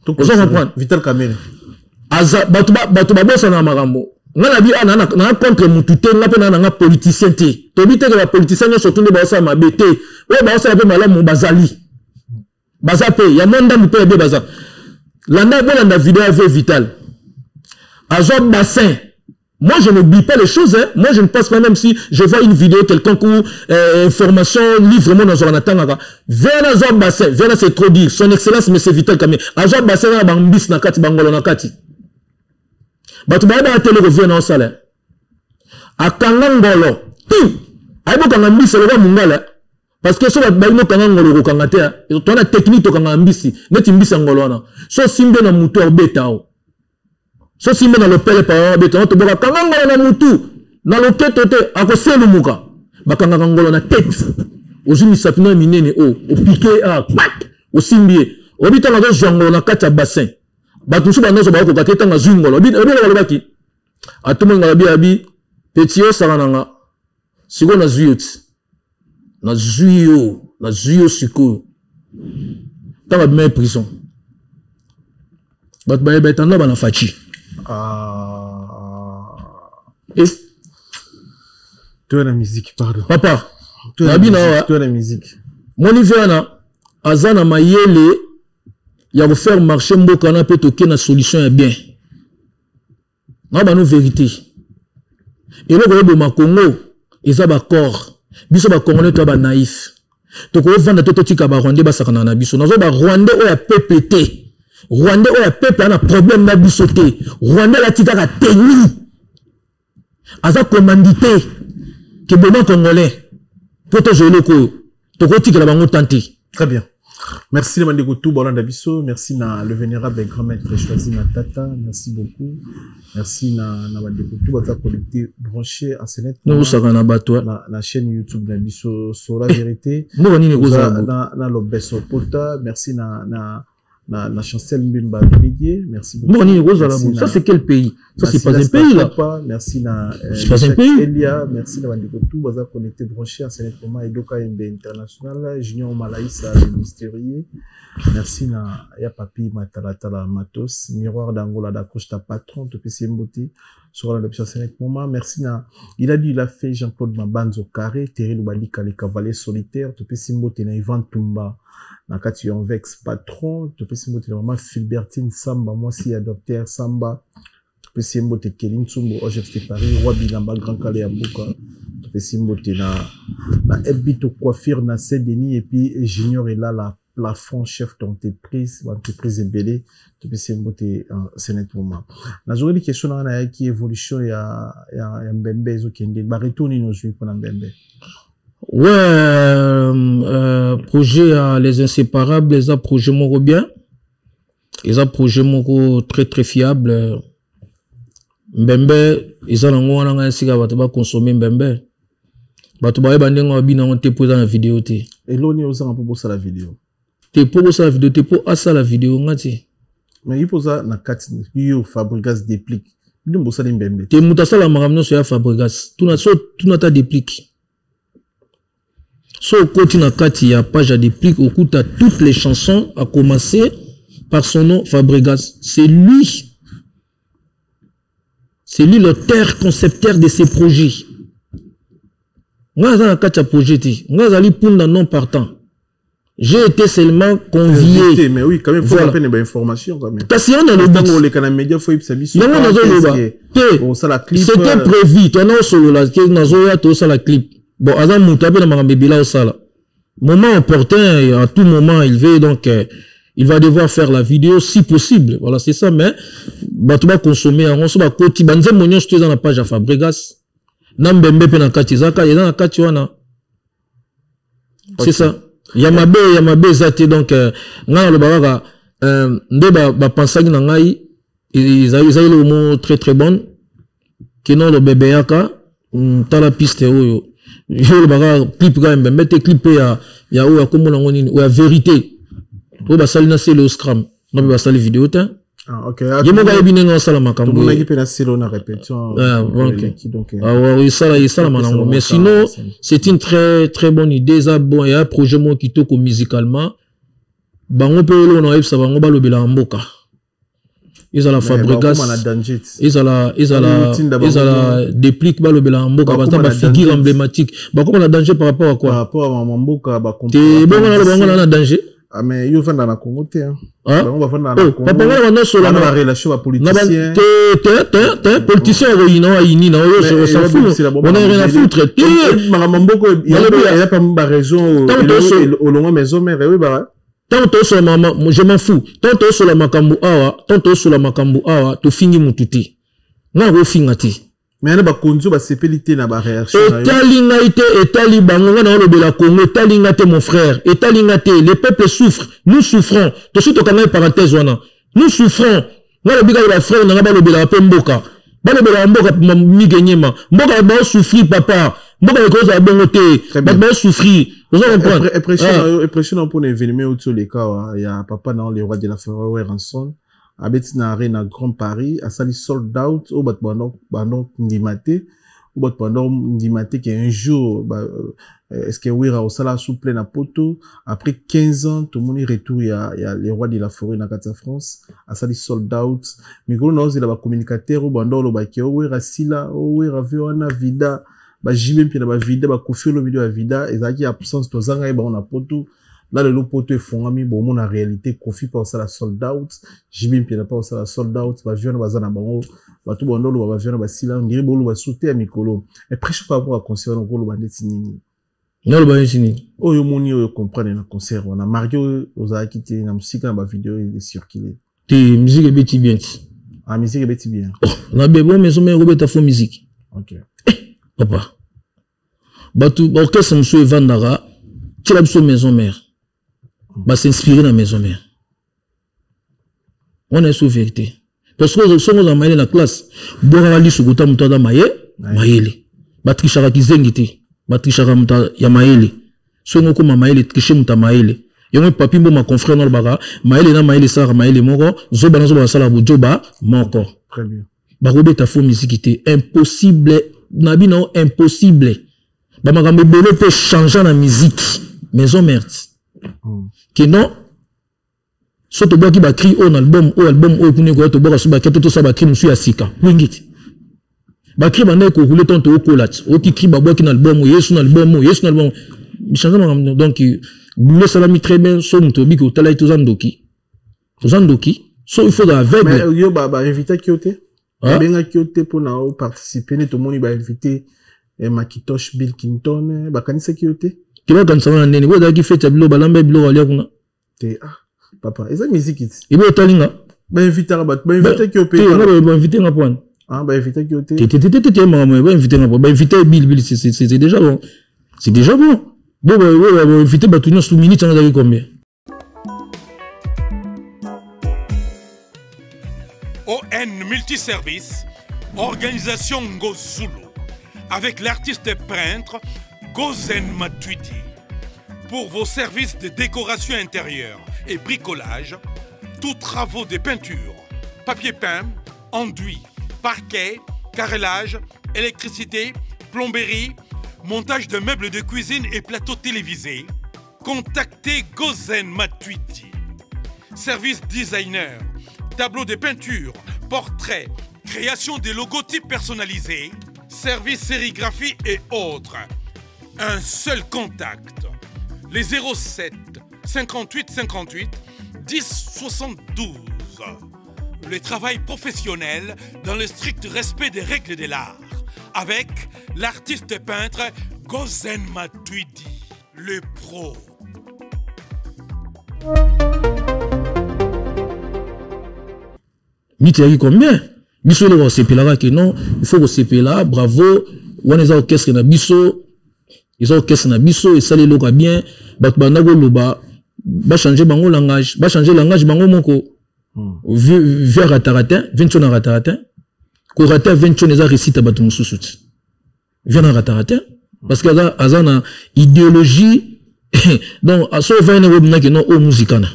Ozo comprendre? Vital Kamerhe. Aza bato babosana makambo. Nga na bi a naa contre mutu te, nga mpe naa nanga politicien te. Toyebi te ke bapoliticien nyonso tu nde baosala mabe te, oyo baosala mpe malamu bazali. Baza pe ya mwa ndambu pe ya baza. Landa bolanda video ya Vieux Vital. Azwa bassin. Moi, je n'oublie pas les choses. Hein. Moi, je ne passe pas, même si je vois une vidéo quelconque ou information, livre, moi, dans un tangaka. Vers Azwa bassin, vers c'est trop dire. Son Excellence, Monsieur Vital Kamerhe. Azwa bassin, na bambis na kati, bangolo na kati. Bato ba ba tele ko vieux na osala. Akanga ngolo. Tout. Ayibo kanga mbisi lokola mungala. Parce que so bato balingi okanga ngolo okokanga te, toza na technique tokanga mbisi neti mbisi ya ngolo wana. So osimbi na mutu akobeta yo. So osimbi na lopele pa wana abeta yo, toboka kanga ngolo na mutu na loketo te, akoselumuka. Bakangaka ngolo na tete. Ozwi misapi na minene oyo, opike a pak, osimbi ye. Oyebi ntango azozwa ngolo na kati ya bassin. Bato mosusu bandozo bakokoka te ntango azwi ngolo. Oyebi eloko alobaki? Atumoli ngolo abi abi petit osaka na nga. Sikoyo nazwi yo ti. Nazwi yo, nazwi yo sikoyo. Ntango abimaki prison. Bato bayeba etanda bana Fatshi. Eh. Toi na musique, pardon. Papa, nabi na wa. Toi na musique. Moni wana aza na mayele ya ko faire marcher mboka na pe toke na solution ya bien. Na bano vérité. Eloko eboma Congo eza ba corps. Biso ba Congolais to ba naïf. Tokovanda to totika ba Rwandais basakana na biso. Nazo ba Rwandais oyo ya peuple te. Rwandais oyo ya peuple ana problème na biso te. Rwandais alati kaka tenue. Aza commandité ke boma Congolais. Po tozwa eloko oyo. Tokotikela bango temps te. Très bien. Merci les bandeko tout bolanda biso, merci na le vénérable grand maître choisi Matata, merci beaucoup. Merci na na bandeko tout baza connecté branché à Senet. Nous saka na bato na na chaîne YouTube na biso sur la vérité. Mboka nini kozala na na Lobeso Pota, merci na na na na Chancel Mbimba Midier, merci beaucoup. Mboka nini kozala bo? Ça c'est quel pays? Ça c'est pas un pays là. Merci na c'est pas un pays. Elia, merci na bandeko tout baza connecté branché à Senet Moma Edoka MB International, Junior Malaïsa le mystérieux. Merci na ya Papi Matalatala Matos, Miroir d'Angola da Costa patron topesi mbote sur la biso Senet Moma. Merci na il a dit il a fait Jean-Claude Mabanzo Carré, Thierry Lubalika les cavaliers solitaires, topesi mbote na Ivan Tumba na kati ya Vex patron, topesi mbote na mama Philbertine Samba, mwasi ya docteur Samba, topesi mbote Kelly Ntsumbo OGFT Paris, Roi Bilamba Grand Calais ya Mboka, topesi mbote na na Ebito Coiffure na Saint-Denis et puis Junior Elala plafond chef d'entreprise, entreprise ebele, topesi mbote Senet Moma. Nazongeli question na na yaki évolution ya ya ya Mbembe ezokende, ba retour nini ozwi mpona Mbembe? Ouais, projet ya Les Inséparables eza projet moko bien, eza projet moko très très fiable. Mbembe eza nango wana ngai esika bato bakonsome Mbembe, bato bayeba ndenge babina yango te mpo eza na video te. Eloni ozanga mpo bosala video te, mpo bosala video te, mpo asala video nga te. Mais yo mpoza na kati yo Fabregas Déplique, bino bosali Mbembe te. Moto asala makambo nyonso ya Fabregas, tuna so tuna ta Déplique. So okoti na kati ya page ya Déplique, okuta toutes les chansons à commencer par son nom Fabregas. C'est lui, c'est lui l'auteur concepteur de ces projets. Nga aza na kati ya projet te, nga azali punda non partant. J'ai été seulement convié. Invité, mais oui, quand même, faut Voilà. rappeler des informations quand même. Kasi on a le Ntango oleka na média, faut yebisa biso. Yango nazoloba. Te. Osala clip. C'était prévu. Toi, na osolola, ke nazoya tosala clip. Bon, aza moto ape na makambo ebele osala. Moment opportun, à tout moment, il veut donc il va devoir faire la vidéo si possible. Voilà, c'est ça, mais bato ba consommer yango so bakoti ba nzembo nyonso to eza na page ya Fabregas. Na Mbembe pe na kati, eza eza na kati wana. C'est ça. Ya mabe, ya mabe eza te. Donc nga naloba kaka nde bapensaki na ngai eza eloko moko très très bonne. Kino lobebe yaka, tala piste oyo. Yo olobaka clip kaka Mbembe te, clip pe ya oyo ya kombo nango nini, oyo ya vérité. Oyo basali na Selo Scram. Nga pe basali vidéo te. Ah, ok. Ye moko ayebi ndenge asala makambo. Tomonaki pe na Selo na répétition. Ah, ok. Eleki, donc, Ah, ouais, esala manango. Mais sinon, c'est une très, très bonne idée. Ça, bon, il y a un projet moko kitoko musicalement. Bango pe eloko na oyebisa bango balobela ya mboka. Ezala Mais Fabregas, bakoma na danger ti. ezala Oyo tinda bango ezala Déplique balobela ya mboka, Bakoma baza na ba figure danger ti. emblématique. Bakoma na danger par rapport à quoi? Par rapport à mama mboka, ba Te bongo na bango na danger. Ah, mais yo vanda na Congo te hein. Bango bavanda na oh, Congo. Papa ngana banda sola na ba relation ba politicien. Te te te te politicien okoyina ayini na oyo on s'en fout. On a rien à foutre. Te makambo mboko ya pa ba raison olongwa maison mère oui ba. Tant tosola mama je m'en fous. Tant tosola makambo awa, tant tosola makambo awa tofingi mutu te. Nga kofinga te. Mais yana bakonzi oyo basepeli te na baréaction etali ngai te etali bango ngai naolobela congo etali ngai te mon frère etali ngai te le peuple souffre nous souffrons tosi tokangai parenthèse wana nous souffrons ngai lobi kaka bafrère na ngai balobelaka mpe mboka balobelaka mboka mike nyema mboka baosouffrir papa mboka ekozala bongo te bato baosouffrir oza comprendre impression na mpona événement euti oleka awa ya papa na le roi de la forêt Werrason abeti na arena Grand Paris asali sold out oyo bato bando ndima te oyo bato bando ndima te ke un jour ba, euh, est-ce que Wera osala sous plein na poto après 15 ans tomoni retour ya, ya le roi de la forêt na kati ya France asali sold out mikolo na ozela ba communicateur oyo bando olobaki o Wera sila o Wera ve wana vida ba JB mpe na ba vida ba Koffi Olomide ba vida ezalaki absence tozanga ye bango na poto la lelo poto efongami bomona réalité Koffi pa osala sold out JB Mpiana pa osala sold out ba vieux baza na bango bato bando loba ba vieux basila ndiri boloba sute ya mikolo et presque par rapport à concert on koloba ndeti nini naloba neti nini oyo omoni oyo comprendre na concert wana marqué oyo ozalaki te na mosika na bavideo ecircule te musique ebeti bien ti ah musique ebeti bien oh, na bebo maison mère obeta faux musique okay. eh, papa bato baorchestre mosusu evandaka tiela biso maison mère basinspire na maison mère wana eso vérité parce que soki ozala mayele na classe bwakaka lisu kota moto aza maye mayele batrichaka kizengi te batrichaka moto ya mayele soki okoma mayele triche moto ya mayele yango papi mboma confrère nalobaka mayele na mayele esalaka mayele moko zoba na zoba basalaka bojoba moko bakobeta faux miziki te impossible na bino impossible bamakambo ebele mpe changeant na miziki maison merte mm. ke non so tobwaki bacri oyo na album oyo album oyo kuna ekoya tobwaka so bakri to tosala bacri mosusu ya sika wenge ti bacri bandaki korule ntango tookola ti oyoki cri babwaki na album oyo yesu na album oyo yesu na album bichange makambo donc boulot esalami très bien so moto obiki otala ye toza ndoki oza ndoki so il faut aveugle mais yo ba ba invitaki yo te babengaki yo te mpona oparticipe nde tomoni bainvite eh, makitosh bill clinton eh, bakanisaki yo te te bakanisa wana ndeni bo ezalaki fete ya biloko balamba biloko alia kuna te ah papa eza miziki ti ebe otali nga bainvitaka bato bainvitaki yo mpe bainvite nga mpo wana ah bainvitaki yo te te te te te te makambo bainvite nga mpo bainvite bill bill c'est déjà bon c'est déjà bon bo bainvite bato nyonso minute yango ezalaki combien ON Multiservice, organisation Ngozulu, avec l'artiste peintre Gozen Matuidi. Pour vos services de décoration intérieure et bricolage, tous travaux de peinture, papier peint, enduit, parquet, carrelage, électricité, plomberie, montage de meubles de cuisine et plateaux télévisés, contactez Gozen Matuidi. Service designer, tableau de peinture, portrait, création des logotypes personnalisés, service sérigraphie et autres. Un seul contact. Les 07 58 58 10 72. Le travail professionnel dans le strict respect des règles de l'art. Avec l'artiste peintre Gozen Matuidi, le pro. Miti yaki combien biso eloko osepelaka ke non il faut kosepela bravo wana eza orchestre na biso eza orchestre na biso esali eloko ya bien bato banda koloba bachange bango langage bachange langage bango moko hmm. vie arataka te ventio arataka te korate ya ventio eza réussite ya bato mosusu ti vie arataka te parce que aza, aza na idéologie donc so ovandi na obinaki non oyo muzikana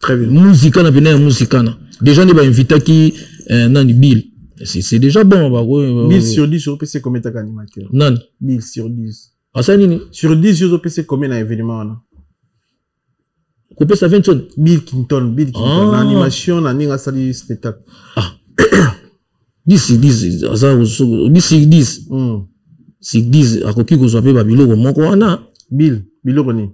Très bien. Muzikana pena ya muzikana. Déjà nde ba invitaki euh, nani Bill. C'est déjà bon ba euh, Bill sur 10 opesi combien ta animateur? Nani? Bill sur 10. Asa nini? Sur 10 yo opesi combien na événement wana? Kopesa 20 Bill Clinton, Bill Clinton, ah. na animation na ninga sali spectacle. Ah. 10 10 aza 10 sur 10. Mm. Sur 10 akoki kozwa pe ba biloko moko wana. Bill, biloko nini?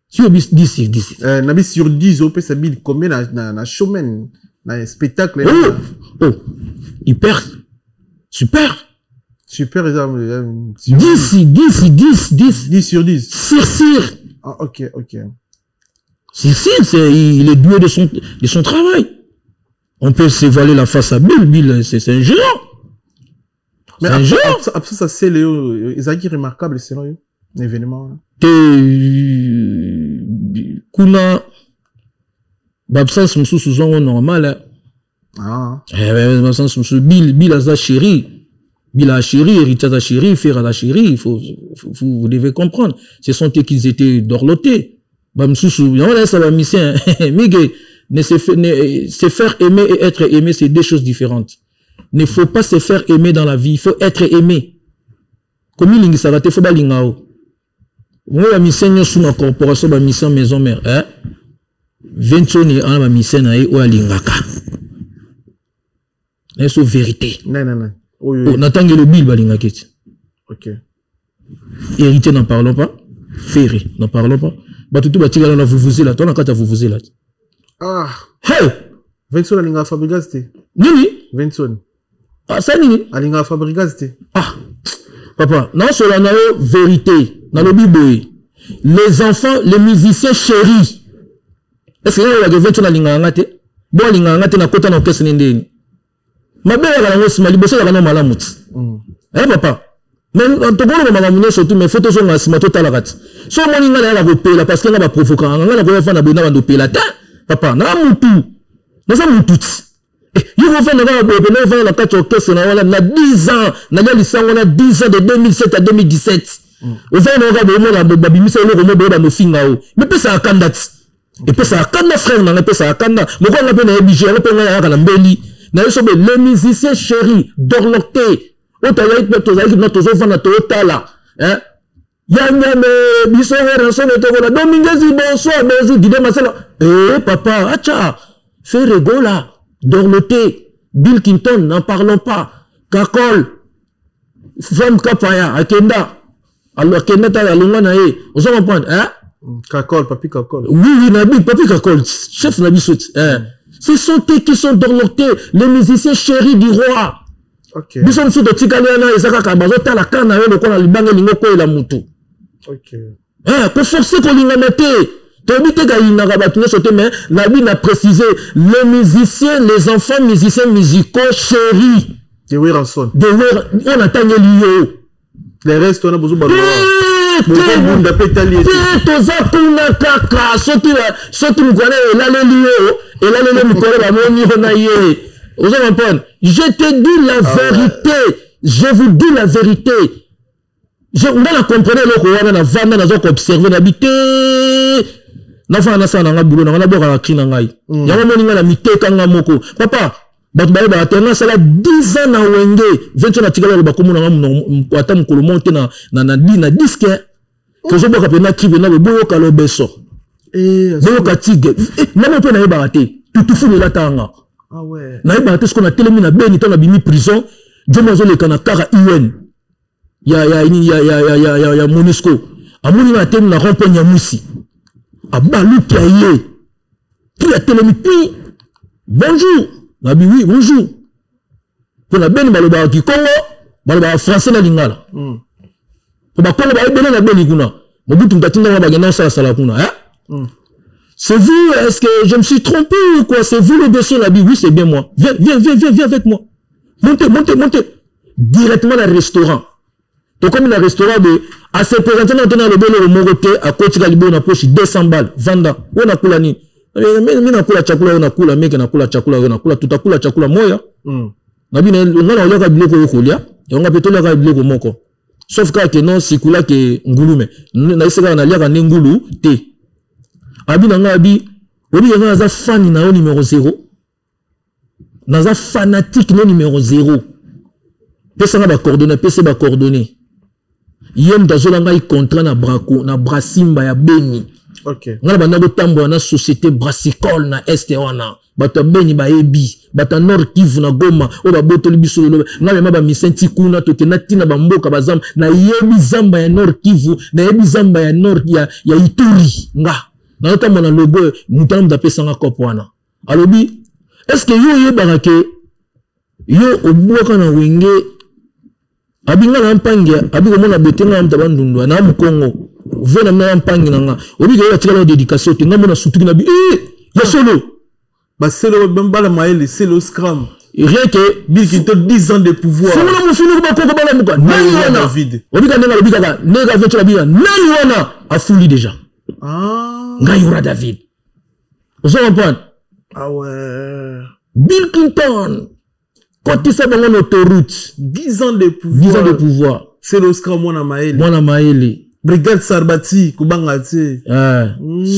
Sur 10 sur 10. Nabi sur 10 opesa Bill combien na showman, na spectacle? Oh, oh, hyper, super. Super eza 10 10 10 10. 10 sur 10. Sur sur. Ah, ok, ok. Sur sur, c'est, il est doué de son travail. On peut s'évaluer la face à Bill. Bill, c'est un géant. Mais C'est un géant. après ça, c'est Léo, ezalaki remarquable selon yo, événement wana. Te, kuna baabsence mosusu zongo normal, eh. Ah. Eh, baabsence mosusu, Bill aza chéri, Bill a chéri, Héritier aza chéri, Ferre aza chéri. Il faut, vous devez comprendre, ce sont eux qui étaient dorlotés. Bamosusu yango nayesa bamusicien mige ne se, fait, ne, se faire aimer et être aimé, c'est deux choses différentes. Ne faut pas se faire aimer dans la vie, il faut être aimé. Komilingisaka te, faut balinga o ngo. Bamusicien nyonso na corporation, bamusicien maison mère, eh? Ventoni ana bamusicien na ye oyo alingaka na ye, so vérité. Non, non, non. Oyo. Oh, natangeli Bill, balingaki ti. Ok. Héritier, n'en parlons pas. Ferré, n'en parlons pas. Bato tu batikala na vuvuzela to na kati ya vuvuzela. Ah. Hey. Venson alingaka Fabregas te. Nini? Venson. Ah, sa nini? Alingaka Fabregas te. Ah, papa, naosola na yo vérité. Nalobi boye, les enfants, les musiciens chéris, est ce que oyebaka Venson alingaka nga te? Bo alingaka nga te, nakota na orchestre ne ndeni mabe eyaka nango nsima, liboso ezalaka na malamu ti. Eh papa, mais tokoloba makambo nyonso tu, mais faut tozonga nsima, totalaka ti. So omoni ngai nayaka kopela parce que ngai baprovokaka ngai, nakoya fanda boye na bando opela te. Papa, naa mutu, naza mutu ti. Yo kofanda kaka boye pena, ofanda na kati ya orchestre na wana na 10 ans, nalia lisango na 10 ans, de 2007 à 2017. Ofanda na kaka boye, omona babimisa eloko mo boye, banofinga o, mepesaka kanda ti, epesaka kanda, frère nanga, epesaka kanda. Moko nga mpe nayebi je yango mpe, ngai nayaka na mbeli na ye. So boye, les musiciens chéris dorloté oyo tozalaki na tozovanda, toyotala ya nyame biso Werrason tokola Domingezi, bonsoir, bonjour Dide Masela. Eh papa, acha Ferre Gola dorloté, Bill Clinton, n'en parlons pas, Kakol, femme Kapaya akenda, alors akenda ta alongwa na ye, ozo comprendre, hein? Kakol, Papi Kakol. Oui, nabi Papi Kakol, chef na biso, hein. Ce sont eux qui sont dorlotés, les musiciens chéris du roi. Biso mosusu totikali wana, eza kaka bazotala ka na yo lokola libanga elingi okweyela motu. Koforce kolingana te, toyebi te kayinaka bato nyonso te, mais nabi na préciser, les musiciens, les enfants musiciens musicaux chéris De Werrason. De oyo natangeli yo. Les restes wana bozobaloba. Te, toza kuna kaka. Soki mokolo elaleli yo, elaleli mokolo bamoni yo na ye, ozo comprendre? Je te dis la vérité, je vous dis la vérité. Nga na comprendre eloko wana, na vanda, naza koobserve na bi te, nafanda, nasala nanga bulo nanga, nabwakaka cri na ngai. Yango moni ngai na miteka nga moko, papa. Bato bayebaka te, nga asala 10 ans na Wenge. 20 natikala koloba kombo nanga ata mokolo moko te na disque. Tozobwaka mpena cri mpena boye, boyoka lobeso, boyoka tige namo mpe. Nayebaka te, tutufulu elataka nga. Nayebaka te. Siko natelemi na Beni, ntango nabimi prison, jomo azoleka na kara un ya MONUSCO, amoni nga atelemi na rond point Nyamusi, abaluki aye, puis atelemi, puis bonjour. Nabi oui, bonjour. Mpo na Beni balobaka kikongo, balobaka français na lingala, po bakongo baebele na Beni kuna. Mobutu moto atindanga, bagenda osalasala kuna, hein? C'est vous, est-ce que je me suis trompé ou quoi? C'est vous le dossier? Nabi oui, c'est bien moi. Viens, viens, viens, viens, viens avec moi, montez, montez, montez directement na restaurant. Tokomi na restaurant de ase présente na tona alobi eloko moko te, akotika liboyo na poche, 200 balles. Vanda oyo nakula nini? Mi nakula chakula oyo nakula, meke nakula chakula oyo nakula, tutakula chakula moya. Nabi nga na oliaka biloko oyo kolia yango mpe, toliaka biloko moko, sauf kaka ke non sikula ke ngulume nayesi kaka naliaka nde ngulu te. Abi na ngai, abi oyebi nga naza fan na yo numéro 0, naza fanatique no numéro 0. Pesanga bacoordonnées, pese bacoordonnées. Ye moto azola ngai contrat na Braco, na Brasimba ya Beni. Okay. Nga na banda kotambola na société brassicole na este wana. Bato ya Beni bayebi, bato ya Nord Kivu na Goma oyo babotoli biso lelo. Nga mema ba mission ti kuna, tokenda ti na bamboka bazamba. Nayebi zamba ya Nord Kivu, nayebi zamba ya Nord ya Ituri. Nga nazotambola na logo, moto wana moto apesanga kopo wana. Alobi, est-ce que yo oyebaka ke yo obwaka na wenge abi nga na mpangi, abi komona bote nga moto bandundwa na mukongo ve na nga mpangi na nga obi ke yo atikala dédication te nga mona sutuki na bi ya solo baselo bala mayele selo scram rien que Bill Clinton 10 ans de pouvoir fungula mufini ko bakoko bala muka nani wana obi ka ndenga lobi kaka ndenga vecho la nani wana afuli déjà ngai ora David. Ozo comprendre? Ah ouais. Bill Clinton kotisa bango na autoroute 10 ans de pouvoir. 10 ans de pouvoir. C'est l'Oscar mwana maele. Mwana maele. Brigade Sarbati kubanga te.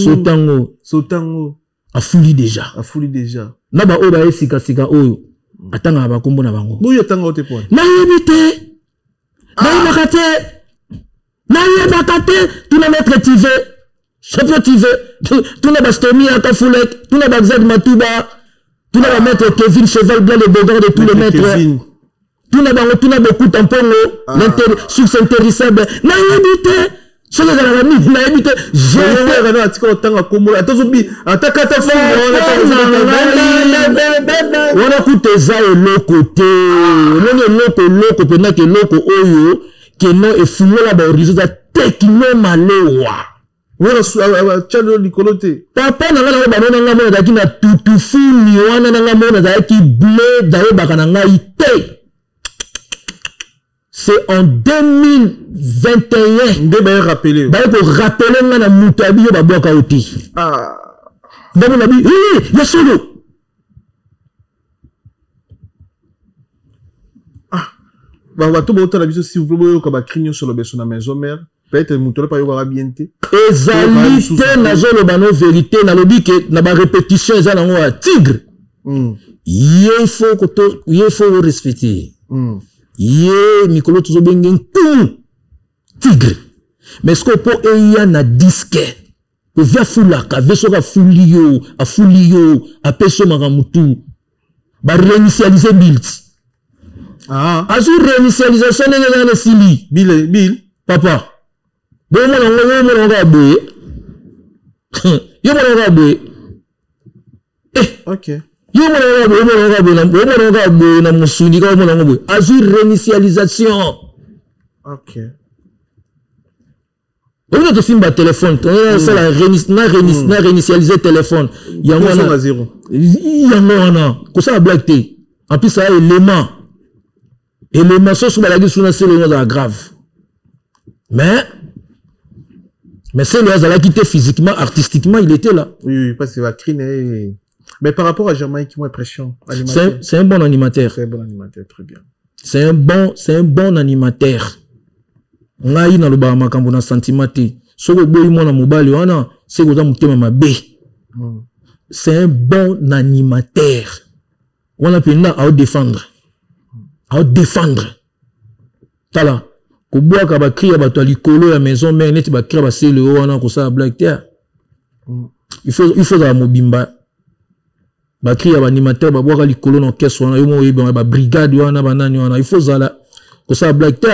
Sotango. Sotango. Afuli déjà. Afuli déjà. Na ba oyo ba sika sika oyo. Atanga ba kombo na bango. Boyo atanga ote point. Nayebi te. Nayebaka te. Nayebaka te. Tuna maître TV. Champion TV. Tuna Bastomi Akafulek. Tuna Bagzad Matouba. Tuna ba maître Kevin Cheval blanc le beau de tous les maîtres. Tuna bango tuna beaucoup tampongo. Source intéressable. Nayebi te. Soki ezalaka nini nayebi te. Wana kuta eza eloko te. Omoni eloko eloko mpendaka eloko oyo keno efungola ba horizon eza tekno malewa. Papa na ngai nango bano na ngai mona azalaki na tutufuni wana na ngai mona azalaki bleu nayebaka na ngai te. C'est en 2021. Nde baye rappeler. Baye ko rappeler nga na mutu abi yo babwaka yo te. Ah. Ndambo na bi, eh, ya solo. Ah. Ba bato botala biso s'il vous plaît boyoka ba cri nyonso lobeso na maison mère. Peut-être mutu pa yoka bien te. Ezali te nazoloba no vérité nalobi ke na ba répétition eza nango ya tigre. Ye faut ko to ye faut respecter. Ye mikolo tozobenge nkumu tigre. Mais ce qu'on peut eya na disque ovia fulaka ve soka afuli yo apeso makamutu ba réinitialiser build. Ah azu réinitialisation ndenge na sili bill papa bo mona ngo yo mona ngo boye yo mona ngo boye OK yo mona ngo boye mona ngo boye mona ngo boye na musuni ka mona ngo boye azu réinitialisation. OK. On a aussi un téléphone, on a ça la réinitialiser téléphone. Il y a un zéro. Il y a un comme ça la blague té. En plus ça élément. Élément ça sur la gueule sur c'est le grave. Mais c'est le hasard qui était physiquement, artistiquement, il était là. Oui, parce qu'il va crier. Mais par rapport à Jamaïque, moi impression. C'est un bon animateur. C'est un bon animateur, très bien. C'est un bon animateur. Ngai na loba makambo na sentiment te. Soko boyi mwana mobali wana, c'est koza motema mabe. C'est un bon animateur. Wana penda à défendre. À défendre. Tala, kobwaka ba cri ya bato ya likolo ya maison mère neti ba cri ba sele wana kosala blague te. Il faut za mobimba. Ba cri ya ba animateur ba bwaka likolo na orchestre wana yo mo yeba ba brigade wana ba nani wana, il faut za kosala blague te.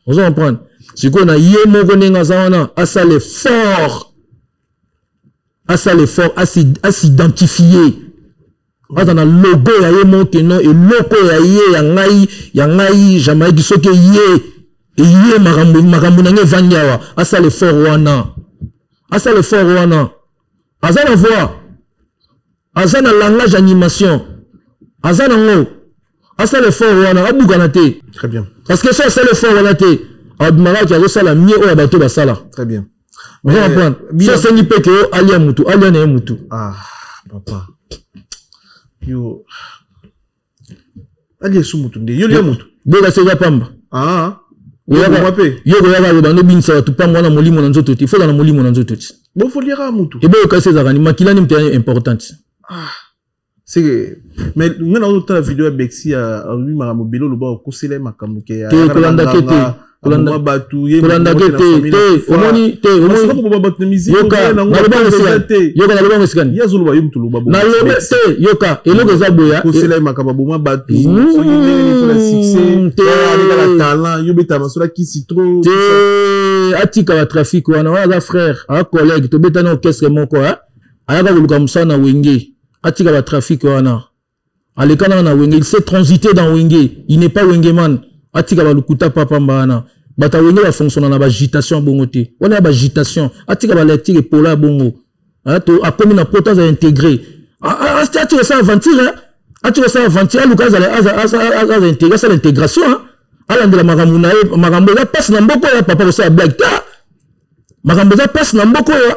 On va comprendre. Ce qu'on a yé moko ndenge aza wana, asala fort. Asala fort, à s'identifier. Aza na logo ya ye moko non et loko ya ye ya ngai Jamaïque soki ye et ye makambo makambo na nge vangi awa. Asala fort wana. Asala fort wana. Aza na voix. Aza na langage animation. Aza na ngo. Asala fort wana abuka na te. Très bien. Parce que ça asala fort wana te. Abimaka ki azosala mieux oyo bato basala. Très bien. On va comprendre. Ça c'est ni pe que alia mutu, alia na mutu. Ah papa. Yo alia su mutu nde, yo lia mutu. Bola c'est pamba. Ah. Yo yo ya ba no binsa tu pamba na molimo na nzoto te. Il faut na molimo na nzoto te. Bon faut lire mutu. Et bo ka c'est zakani makila ni mte importante. Ah. C'est mais nous avons la vidéo avec Bexi à lui makambo belo loba okosela makambo ke Te kolanda ke te. Aboma bato ye Kolandake te, te, omoni te, omoni. Bato na musique. Yoka, naloba yango esika. Yoka, naloba yango esika nini? Ye azoloba, ye moto oloba. Naloba te, yoka, eloko eza boya. Kosela ye makambo, aboma bato soki ndenge nini mpona succès. Te. Aleka na talent, yo beta masolo akisi trop. Te, atika batrafic wana. Wana aza frère, aza collègue, tobetani orchestre moko. Ayaka koluka mosala na Wenge, atika batrafic wana. Aleka nanga na Wenge, il s'est transité dans Wenge, il n'est pas Wengeman. Atika balukuta papamba wana. Bato ya Wenge bafonctionna na baagitation ya bongo te. Wana ya baagitation, atika balecture epola ya bongo. Akomi na poto, aza intégré. Atika kosala aventure, atika kosala aventure, aluka aza intégré, asala intégration, alandela makambo na ye. Makambo eza mpasi na mboka oyo, papa, kosala blague te. Makambo eza mpasi na mboka oyo.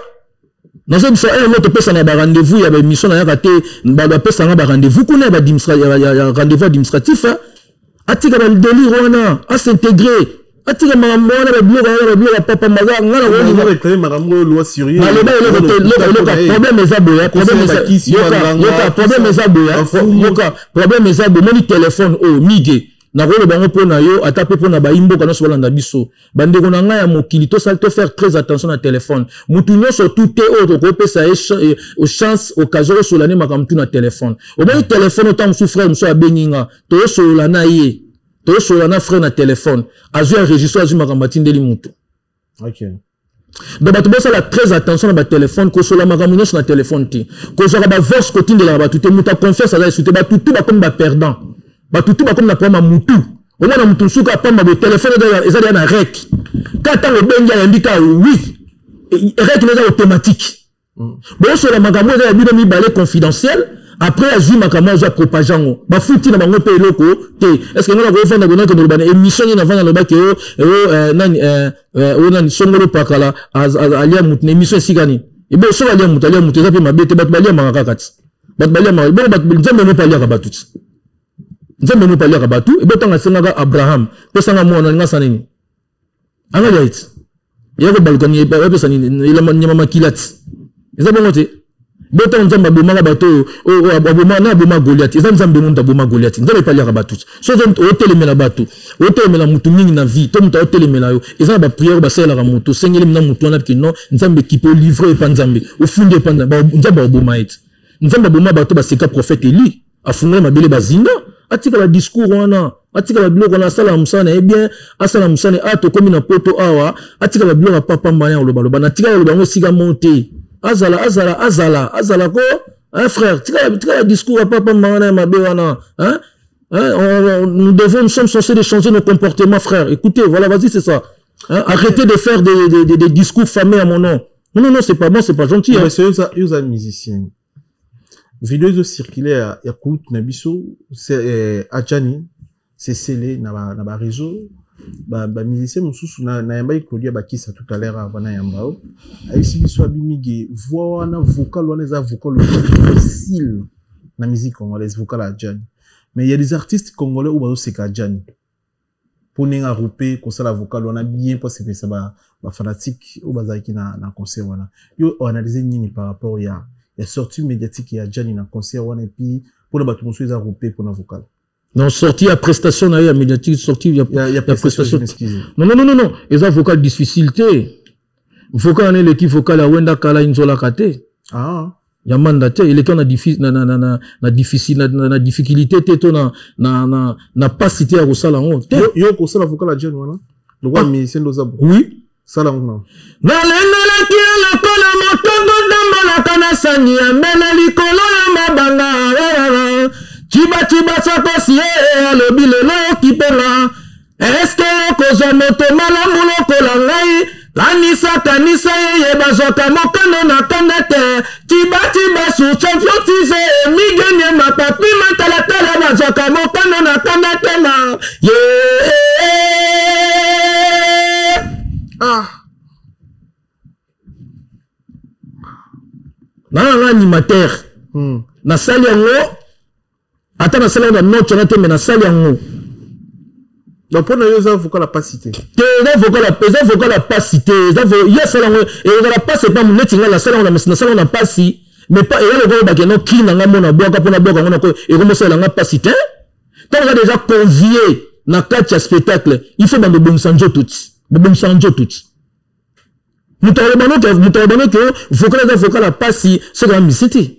Nazobisa oyo ngo topesa na barendez-vous ya baémission, nayaka te. Bapesanga barendez-vous kuna ya rendez-vous administratif. Atika badélire wana, as'intégrer, atika makambo wana, babiloko wana, babiloko ya papa maza. Nga naloba eloko te. Eloko, problème eza boya, yoka, problème eza boya, yoka, problème eza boya. Omoni telefone oyo, mige, nakoloba yango mpo na yo, ata mpe mpo na bayimboka nyonso balanda biso, bandeko na ngai ya mokili. Tosali, tofaire très attention na telefone. Mutu nyonso tu te oyo tokopesa ye chance, occasion osola ne makambo tu na telefone. Omoni telefone, ota mosusu frère mosusu abengi nga, toyosolola na ye, toyosolola na frère na telefone, azwi enregistre, azwi makambo, atindeli mutu. Donc bato bosala très attention na batelefone. Kosola makambo nyonso na telefone te, kozwaka bavoice kotindelaka bato te. Moto ya confiance aza esu te. Bato tu bakomi baperdant, bato tu bakomi na problème ya mutu. Omona mutu mosuku apamba boye, telefone eza deya na rec. Ka ntango obengi, ayambi ka oui, rec eza automatique. Bosola makambo eza ya bino mibale, confidentiel. Après azwi makambo, azwi, apropage yango, bafuti na bango mpe eloko te. Est ce que nga nakovanda boye, nakende loba na émission nini? Navanda, lobaki o nani, o nani, songolo pakala alia mutu na émission esika nini? Ebo soki alia mutu, alia mutu, eza mpe mabe te. Bato baliamaka kaka ti, bato baliamaka bongo. Bato, Nzambe mo mpe aliaka bato ti, Nzambe mo mpe aliaka bato. Ebo ntango asengaka Abraham, pesanga mwana, ninga asa nini, angalia eti ya kobaluka, bapesa nini, nyama makila ti. Eza bongo te. Bo ntango Nzambe abomaka bato oyo, aboma na aboma Goliath, eza Nzambe moto aboma Goliath. Nzambe epaliaka bato. Soki otelemela bato, otelemela motu mingi na vie, to moto aotelemela yo, eza na baprière basalelaka moto, osengeli na motu wana ke non, Nzambe ekipe, olivre epa Nzambe, ofundi epa Nzambe, Nzambe aboma ye ti. Nzambe aboma bato baseka prophète Eli, afungola mabele, bazinda. Atika badiscours wana, atika babiloko wana, asala mosala na ye bien, asala mosala. A tokomi na poto awa, atika babiloko ya papamba ya kolobaloba. Natika koloba yango esika mo te. Azala, azala, azala, azala ko, hein, frère, tika, tika badiscours ya papamba wana ya mabe wana, hein. Hein, nous devons, nous sommes censés de changer nos comportements, frère. Écoutez, voilà, vas-y, c'est ça. Hein, arrêtez de faire des discours fameux à mon nom. Non, non, non, c'est pas bon, c'est pas gentil. Hein. C'est un musicien. Vidéo ezocircule ya kutu na biso, Adjani Sesele na baréseau, bamusicien mosusu. Nayambaki Claudia Bakisa tout à l'heure avant nayamba o, ayebisi biso abimige voix wana, vocal wana eza vocal difficile na musique congolaise, vocal ya Adjani. Mais il y a des artistes congolais oyo bazoseka Adjani mpo ndenge aroupe kosala vocal wana bien, mpo asepelisa bafanatique oyo bazalaki na concert wana. Yo oanalyse nini par rapport ya sortie médiatique ya Adjani na concert wana, et puis mpona bato mosusu eza roupe mpona vocal? Non, sortie ya prestation na ye ya médiatique, sortie ya prestation. Non, non, non, non, eza vocal difficile te. Vocal wana eleki vocal ya Wenda Kala inzolaka te. Ya manda te, eleki na difficile, na difficulté te, to na pasi te ya kosala yango te. Yo kosala vocal ya Adjani wana lokola musicien nde oza? Oui. Sala yango. Nalengelaki ye lokola motongo ndambolaka na sani ya mbele likolo ya mabanga. Cibaciba sakosi ye alobi lelo okipenga. Eske okozwa moto malamu lokola ngai? Kanisa, kanisa, yeye bazwaka mokano na kanda te. Tibatiba sur Champion TV, migenie mapapi matalatala, bazwaka mokano na kanda te na ye. Ah. Nanga animateur, nasali yango, ata nasali yango na note wana te, me nasali yango. Donc mpo na yo eza vocal ya pasi te? Te, eza vocal, eza vocal ya pasi te. Eza ye asala yango, ezala pasi epa neti ngai nasala yango, nasala yango na pasi, mais pa eza lokola bakende cri na ngai mona bwaka mpona bwaka yango, nako ekomosalela nga pasi te ntango oza déjà convié. na kati ya spectacle, il faut bando bongisa nzoto ti. Bobongisa nzoto ti. Moto akoloba noke, moto akoloba noke vocal eza vocal ya pasi soki amisi te.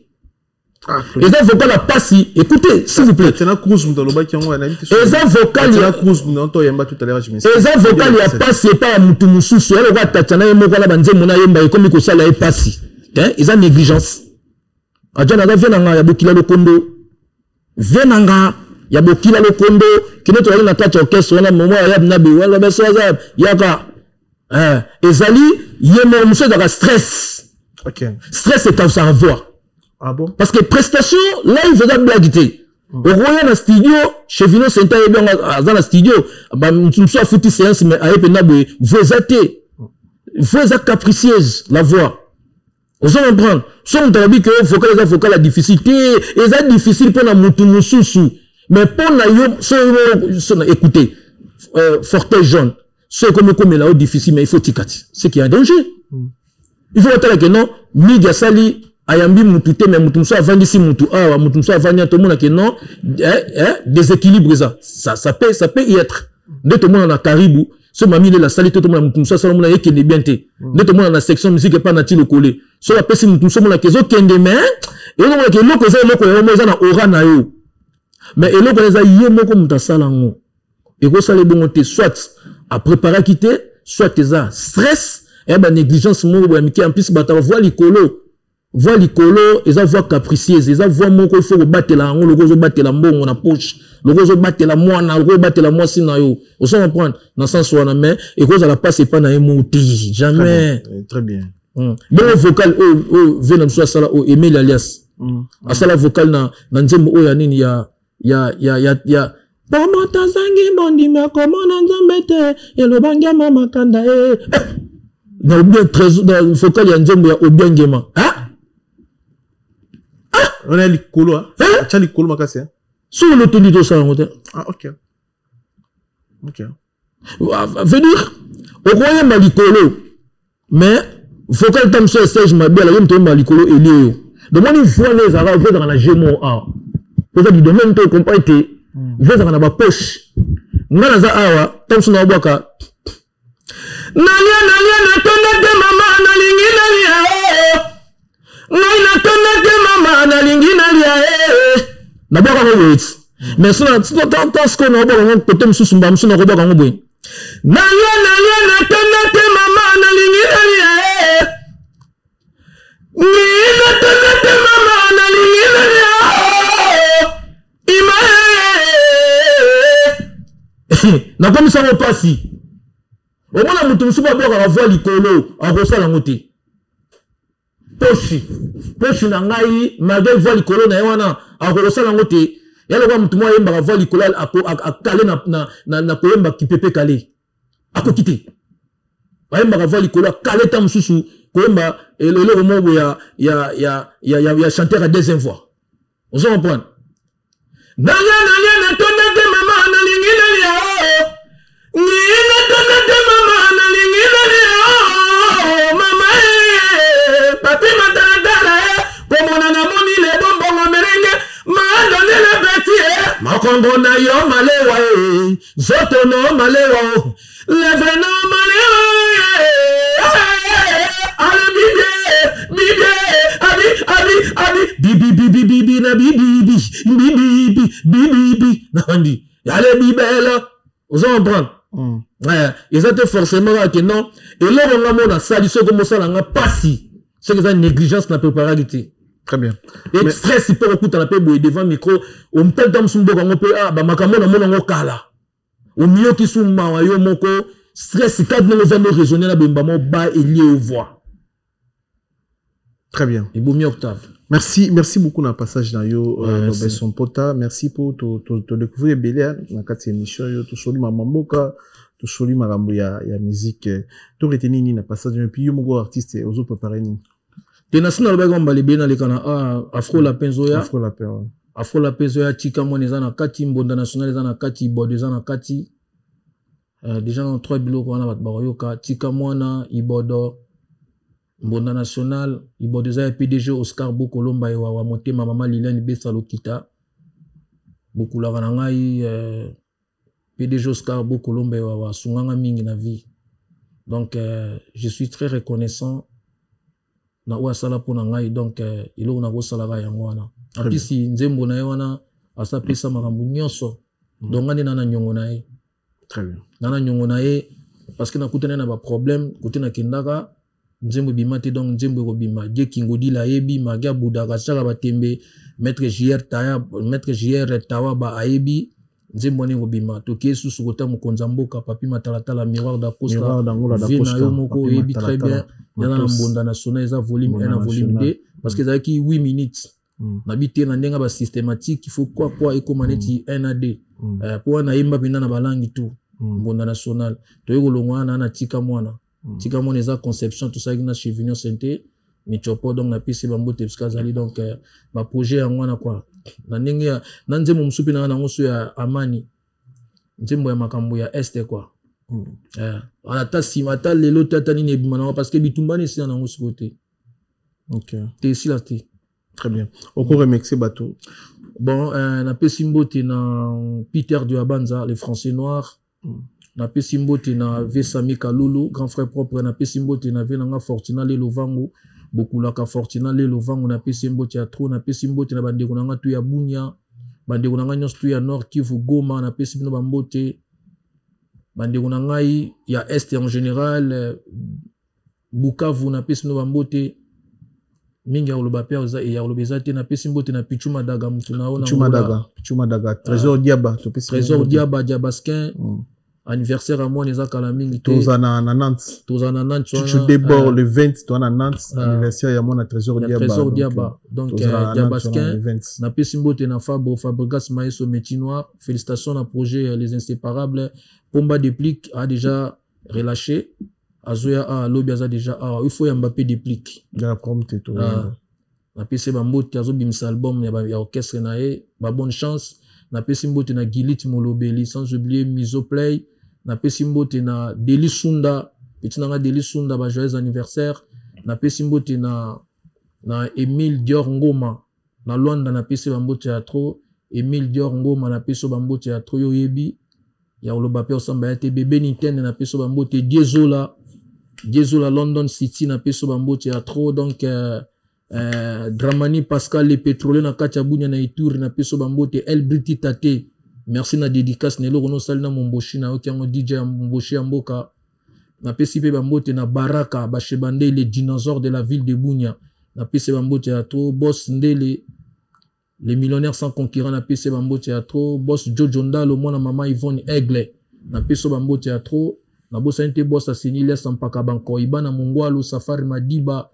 Ah, Eza vocal ya pasi, écoutez s'il vous plaît. Tatiana Cruz moto alobaki yango nayebi te. Eza vocal Tatiana Cruz moto oyemba tout à l'heure, je m'excuse. Eza vocal ya pasi epai ya motu mosusu, ya lokola Tatiana ye moko na banzembo na yemba ekomi kosala ye pasi. Hein? Eza négligence. Adjana aza vie na nga ya bokila lokondo. Vie na nga ya bokila lokondo kino tozali na kati ya orchestre wana momo ya na be wala beso aza yaka. Eh, ezali ye moko mosusu ezalaka stress. Okay. Stress ekausaka voix. Ah bon? Parce que prestation live eza blague te. Okoya na studio chez Vino Senta yebi yango aza na studio, ba mosusu afuti séance mais aye mpenza boye voix eza te. Voix eza capricieuse la voix. Ozo comprendre? So moto alobi ke vocal eza vocal ya difficile te, eza difficile mpona motu mosusu mais mpona yo so, so écoutez, forte jaune so ekomi okomela yo difficile mais il faut tika ti, c'est qu'il y a un danger. Il faut batala ke non, midi asali ayambi mutu te mais mutu mosusu avandisi mutu awa, mutu mosusu avandi, tomona ke non, déséquilibre eza, ça peut y être. Nde tomona na Karibu so mami lela asali te, tomona mutu mosusu asala, omona ekende bien te. Nde tomona na section musique epa na ti lokole so bapesi mutu mosusu, omonaka ezokende mais ezomonaka eloko eza eloko yango eza na aura na yo, mais eloko wana eza ye moko moto asala yango, ekosala ebongo te. Soit apreparaki te, soit eza stress eya ba négligence moko boya mike. En plus bato bavoix likolo, voix likolo eza voix capricieuse, eza voix moko il faut kobatela yango loko ozobatela mbongo na poche, loko ozobatela mwana, loko ozobatela mwasi na yo. Ozo comprendre na sens wana, mais ekozala mpasi epa na ye moko te, jamais. Très bien. Bongo vocal oyo oyo ve na biso asala oyo Emile alias asala vocal na nzembo oyo ya nini ya ya ya ya ya po moto azangi mondimi akomona Nzambe te, elobangi ama makanda e na obien trésor na vocal ya nzembo ya Obiangema. Wana likolo atya likolo makasi. Soki lotondi tosala yango te. Ah, ok. Ok. Veut dire okoyemba likolo mais vocal ta mosusu ya Serge Mabiala ye moto oyemba likolo elie yo. Donc moni voix nde ezalaka, voix ezalaka na gmo awa, oza du domaine to comprendre te, voix ezalaka na bapoche. Nga naza awa ta mosusu naobwaka nalia nalia natonda te mama nalingi nalia ngai natonda te mama nalingi nalia nabwaka yango boye ti, mais so sikoyo naobwaka yango kote mosusu, mbala mosusu nakobwaka yango boye nalia nalia natonda te mama nalingi nalia ngai natonda te mama nalingi nalia ima nakomisango mpasi. Omona moto mosusu abwakaka voix likolo akosala yango te. Poshi poshi na ngai malgré voix likolo na ye wana akokosala yango te. Ya lokola motu moko ayembaka voix likolo akale na koyemba kipepe kale akoki te, ayembaka voix likolo akale ta mosusu koyemba eloko moko boye ya chanteur ya deuxième voix. Ozo comprendre? Nalia nalia natonda te mama nalingi nalia ngi natonda te mama nalingi nalia mama papi matalatala komona namoni lebombongo merenge madonele beti mokongo na yo malewa nzoto no malewa lèvre no malewa ale bibie bibie abi abi abi bibi bibi bibi na bibi bibi bibi bibi bibi nandi ale bibela. Ozo comprendre? Eza te forcément kaka ke non, eloko nga mona asali soki mosala nga pasi soki eza négligence na préparaki te. Très bien. Et stress mpe kokutana mpe boye devant micro omtali ta mosu mboka yango mpe bamakambo namona yango kala omiyoki su mawa yo moko stress kati ndenge ovandi oraisonner na boyemba mo ba elie yo voix. Très bien. Ebomi octave. Merci, merci beaucoup na passage na yo, Robinson Pota. Merci pour te découvrir ebele na kati ya émission yo tosoli mama mboka, tosoli makambo ya musique. To retenir nini na passage et puis yo moko artiste ozo préparer nini? Te na sina lobaki mbala ebele naleka na Afro Lapin zoya. Afro Lapin. Ouais. Afro Lapin zoya tika mwana eza na kati, Mbonda National eza na kati, Ibodo eza na kati. Déjà na trois biloko wana bato bakoyoka tika mwana, Ibodo, Mbonda National. Ibodo eza ya PDG Oscar Bokolomba ewawa motema mama Liliane Besa Lokita bokulaka na ngai. PDG Oscar Bokolombe wawa asunganga mingi na vie. Donc je suis très reconnaissant na oyo asala mpo na ngai. Donc eloko nakosalaka yango wana. En plus nzembo na ye wana asapesa makambo nyonso. Donc nga nde na na nyongo na ye. Très bien. Na na nyongo na ye parce que nakutani na ba problème kote nakendaka nzembo ebima te. Donc nzembo ekobima. Die Kingodila ayebi, Magi abudaka atiaka batembe, Maître JR Taya, Maître JR Tawaba ayebi nzembo wana ekobima. Tokei susu kota mokonzi ya mboka Papi Matalatala, Miroir d'Acosta, Miroir d'Angola vie na yo moko Papi oyebi très bien. Matalatala, Yana na Matos. Mbonda National eza volume 1 na Mbonda volume National. 2 parce que ezalaki 8 minutes. Nabi te na ndenge ba systématique, il faut quoi quoi ekoma neti 1 à 2. Po wana yemba mpenza na balangi tout. Mbonda National. Toyei kolongwa wana na Tika Mwana. Tika Mwana eza conception tosalaki na Chevignon Sente Michopo. Donc napesi bambote bisika azali. Donc ba projet yango wana quoi. Na ndenge ya na nzembo mosusu mpe na nango so ya Amani, nzembo ya makambo ya este quoi. Ata nsima ata lelo te ata nini ebima nango parce que bitumba wana esila nango sikoyo te. Te esila te. Très bien. Oko remercier bato. Bon, napesi mbote na Peter Diabanza, le français noir. Napesi mbote na Vesami Kalulu, grand frère propre. Napesi mbote na Venanga Fortuna Lelo Vangu, Bokulaka Fortuna Lelo Vangu. Napesi mbote ya trop. Napesi mbote na bandeko nanga tu ya Bunia, bandeko nanga nyonso tu ya Nord Kivu, Goma. Napesi bino bambote. Bandeko na ngai ya Est en général, Bukavu, napesi bino bambote. Mingi ya koloba pe ya koloba eza te. Napesi mbote na Pichu Madaga, mutu na yo na Pichu Angola. Madaga, Pichu Madaga, Trésor Diaba, topesi Trésor mbote. Diaba, Diabasquin. Anniversaire à moi eza kala mingi te. Toza na Nantes. Toza na Nantes Chuchu wana, Debord, le 20, toza na Nantes, anniversaire ya mwana Trésor ya Diaba, Trésor donc, Diaba. Donc, toza na Nantes, Diabasquin, wana le 20. napesi mbote na Fabro, Fabregas Maeso Métis Noir. Félicitations na projet Les Inséparables. Pomba Déplique a déjà relâché. Azoya a lobi aza déjà a. Il faut ya Mbappé Déplique. Ya prompt to. Napesi ba mbote azobimisa album ya ba, ya orchestre na ye, ba bonne chance. Napesi mbote na Gilit Molobeli, sans oublier Miso Play. Napesi mbote na Deli Sunda, petit nanga Deli Sunda, ba joyeux anniversaire. Napesi mbote na Emile Dior Ngoma na Luanda, napesi ba mbote ya trop. Emile Dior Ngoma napesi ba mbote ya trop, yo yebi ya koloba pe osamba ya te. Bébé Nintendo napesi ba mbote. Diezola, Diezola London City napesi ba mbote ya trop. Donc Dramani Pascal le pétrolier na kati ya Bunia na Ituri napesi ba mbote. El Briti Tate, merci na dédicace na eloko nosali na Momboshi na yoki yango DJ ya Momboshi ya mboka. Napesi pe ba mbote na Baraka Bashebande, les dinosaures de la ville de Bunia, napesi ba mbote ya trop. Boss Ndele, les millionnaires sans concurrent, napesi ba mbote ya trop. Boss Jojo Ndalo, mwana mama Yvonne Aigle, napesi ba mbote ya trop. Nabosani te boss Aseni Lesa Mpaka Bankoi, bana Mongwalu, Safari Madiba,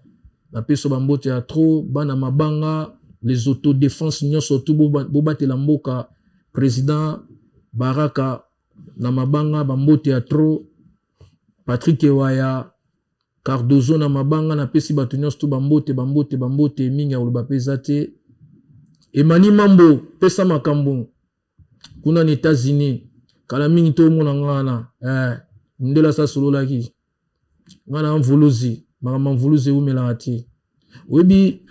napesi ba mbote ya trop. Bana Mabanga, les autodéfenses nyonso tu bobatela mboka. Président Baraka na Mabanga, ba mbote ya trop. Patrick Ewaya Cardozo na Mabanga, napesi bato nyonso tu ba mbote, ba mbote, ba mbote mingi ya koloba mpe eza te. Emani Mambo, pesa makambo kuna na États-Unis, kala mingi to omona nga wana. Ndela sa sololaki nga na mvuluzi, makambo ya mvuluzi ewumelaka te. Oyebi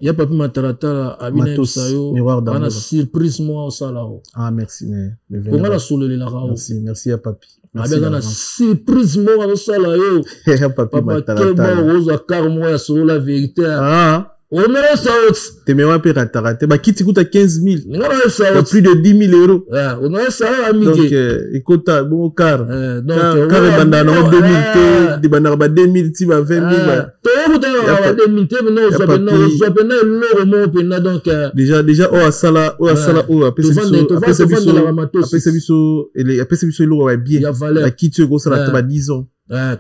ya Papi Matalatala abina Matos, yebisa yo, Miroir wana d'Angola. surprise moko osala o. Ah, merci, mais, mais Konga na vénérable. sololelaka o. Merci, merci ya Papi. Merci Abi aza na d'avance. surprise moko azosala yo. Ya Papi Papa Matalatala. Keba, ozwa car moko ya solola vérité. Ah. Omela sa ot. Temera pe ratara te. Ba kiti kuta 15 000. Nga na yebisa Ba ot. plus de 10 000 euros. Ah, on sa o amike. Donc, ekota, bon, car. Donc, Car, car ebanda na 2000 te, ebanda ba 2000 ti ba 20 000, ba. Toyo kuta na Ya ba 2000 te, mais non, Ya ozwa pena, papi. ozwa pena eloko moko pena, donc, Déjà, oyo asala, oyo asala, oyo apesa Tovanda, biso, tovanda, apesa biso, tovanda la matos. apesa biso, ele, apesa biso eloko ya bien. Ya valeur. Ba kiti oyo ekosala ata ba 10 ans.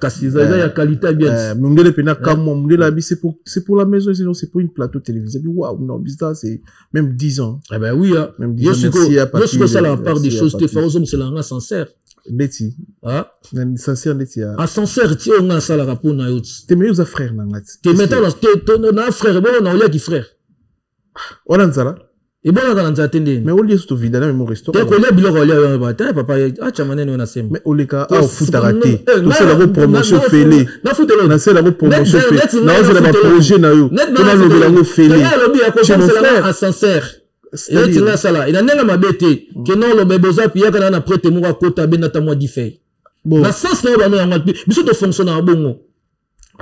Kasi eza ya qualité bien. Mundele pena kamwa, mundele abi, c'est pour la maison, sinon c'est pour une plateau télévisé. Puis, waouh, non, bizarre, c'est même 10 ans. Eh ben oui, hein. Même 10 Yo ans, siko, merci à yo Papi, siko, ça, la part merci des à choses, te Papi. farozo, c'est la sincère. Ndeti. Hein? Même sincère, ndeti, ya. Ah, sincère, ti, on a ça, la rapport, na yo. T'es meilleur frère, na ngati. T'es maintenant, là, t'es, t'es, na frère, bon, on a oublié qui frère. On a nzala. Et bon, on a nzala tende. Mais au lieu de vida na même restaurant. T'es collé biloko olia yo ba, t'es papa, ah, tcha manene on a sembe. Mais oleka, Ko ah, ofuta raté. eh, Tout ça, la na- promotion na- fêlée. na futelo. Na sela promotion Net- fêlée. net- Na net- ozela ba futelo. projet na yo. Net- Tona na lobela futelo. ngo fêlée. Tala lobi ya Chez mon kozala frère. ascenseur. C'est-à-dire Eti nga sala, ina ndenge mabe te. Kena oloba boza piyaka na na prêtre moko akota abenda ata mwa difei. Na sens na yo bano yango biso tofonctionnaka bongo.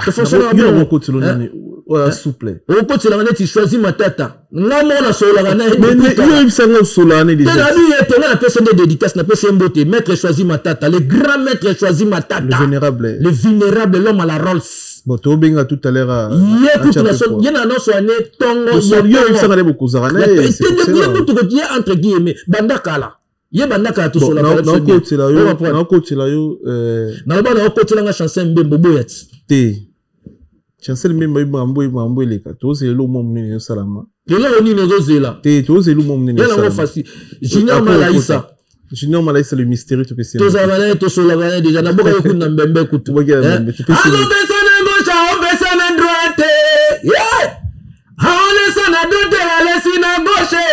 Tofonctionnaka bongo. Okotela nani oyo souple? Okotelaka neti Choisi Matata. Nga moko nasololaka na ye. Yo oyebisa nga osololaka ne déjà. Te, nabi ye te. Nga napesi nde dédicace, napesi ye mbote. Maître Choisi Matata, le grand maître Choisi Matata. Le vénérable. Le vénérable, l'homme à la Rolls. Bon, tobenga tout à l'heure. Ye kutu na so ye na nyonso ane ntongo. Yo oyebisanga nde bokozaka na ye. Ye kutu ye, entre guillemets, banda kala, ye banda kala tosolaka. Nakotela yo, nakotela yo. Naloba naokotelanga Chancel Mbembo, boya ti. Te, Chancel Mbembo, makambo makambo eleka, tozela eloko mwa monene ezosalama. Eloko nini ozozela? Te, tozela eloko mwa monene. Ye nango facile. Junior Malaisa. Junior Malaisa le mystérieux, topesi. Tozalaka na ye, tosolaka na ye déjà. Naboka ye kutu na mbembe kutu. Azopesa na gauche, aopesa na droite, aolesa na dote, alesi na gauche,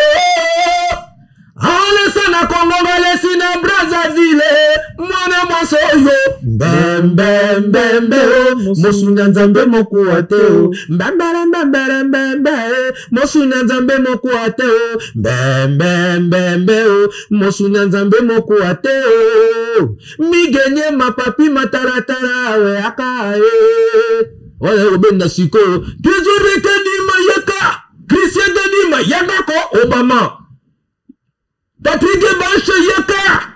aolesa na Kongo, alesi na Brazzaville. Mwana mwasi oyo mbembembembe o, mosunga Nzambe mokuwa te o, mbembele mbembele mbembe, mosunga Nzambe mokuwa te o, mbembembembe o, mosunga Nzambe mokuwa te o. Migenye mapapi mataratara weyaka e oyo kobenda sikoyo. Toujours Kadima yaka, Christian Kadima yangako, Obama, Patrick Bashe yaka,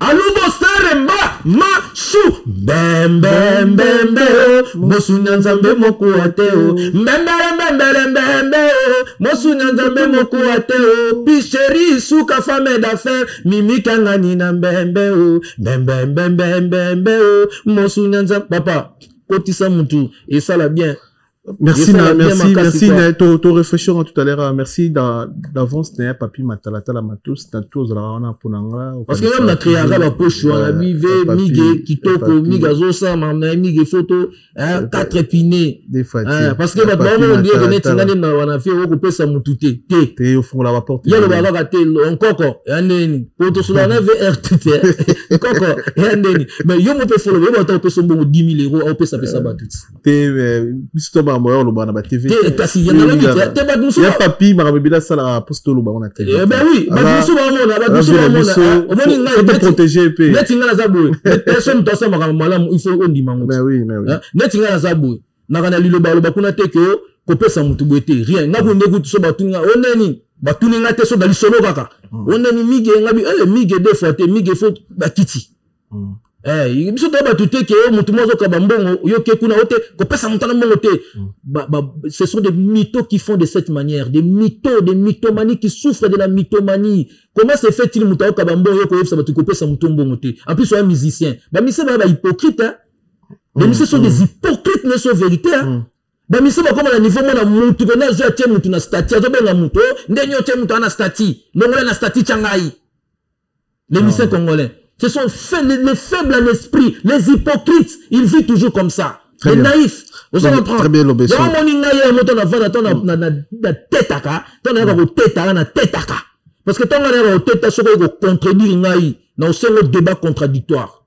Alubo Saremba ma su mbembembembe o, mosunya Nzambe mokuwa te o, mbembele mbembele mbembe o, mosunya Nzambe mokuwa te o. Picheri suka femme d'affaires mimikangani na mbembe o, mbembembembembembe o, mosunya Nzambe. Papa, kotisa mutu esala bien. Merci, na, merci, merci. To, to réfléchir tout à l'heure. Merci d'avance, na Papi Matalatala Matos, na tous la wana ponanga. Parce que là, on a créé un gars poche, on a mive, mige, kitoko, mige azosa, na mige photo, hein, quatre épinés. Des fois. Parce que bato bango on dirait neti ngani na wana fi okopesa mutu te. Te. Te ofungola ba porte. Ye loba kaka te nkoko ya ndeni. Po tosola na VRT te. Nkoko ya ndeni. Mais yo mo pe folo, yo bato opesa mbongo 10 000 euros, opesa pesa bato. Te, biso to makambo oyo oloba na baTV. Te, kasi ya nalobi te, te, bato mosusu ya Papi, makambo ebele asalaka mposo toloba ngo na TV. Eh ben oui, bato mosusu bamona, bato mosusu bamona. Omoni ngai neti protéger pe. Neti ngai naza boye, personne moto asala makambo malamu, il faut ondima ngo. Mais oui, mais oui. Neti ngai naza boye, naka na liloba aloba kuna te ke kopesa motu boye te, rien. Nga kunde kutu so batuni nga o neni, batuni nga te, so na lisolo kaka o neni mige nga bi eh, mige deux fois te, mige faut bakiti. Biso toya bato te ke motu moko azokaba mbongo, yo ke kuna o te kopesa moto ana mbongo te. Ce sont des mythos qui font de cette manière, des mythos, des mythomanies, qui souffrent de la mythomanie. Comment se fait-il moto akokaba mbongo, yo koyebisa bato kopesa moto mbongo te? En plus oya musicien, bamusicien baya bahypocrite, hein? Les musiciens sont des hypocrites, ne sont vérité, hein? Bamusicien bakoma na niveau mona mutu kona azwi atie mutu na statut, azobenga mutu ndenge otie mutu ana statut, longola na statut, tya ngai. Les musiciens congolais, ce sont les faibles en esprit, les hypocrites, ils vivent toujours comme ça. Très les bien. Naïfs. Vous comprenez? Très bien, Lobeso. Yango moni ngai ye moto na vanda to na tetaka, to na yaka kotetaka na tetaka. Parce que ntango na yaka koteta, soki oyo kocontredire ngai, na osengo débat contradictoire.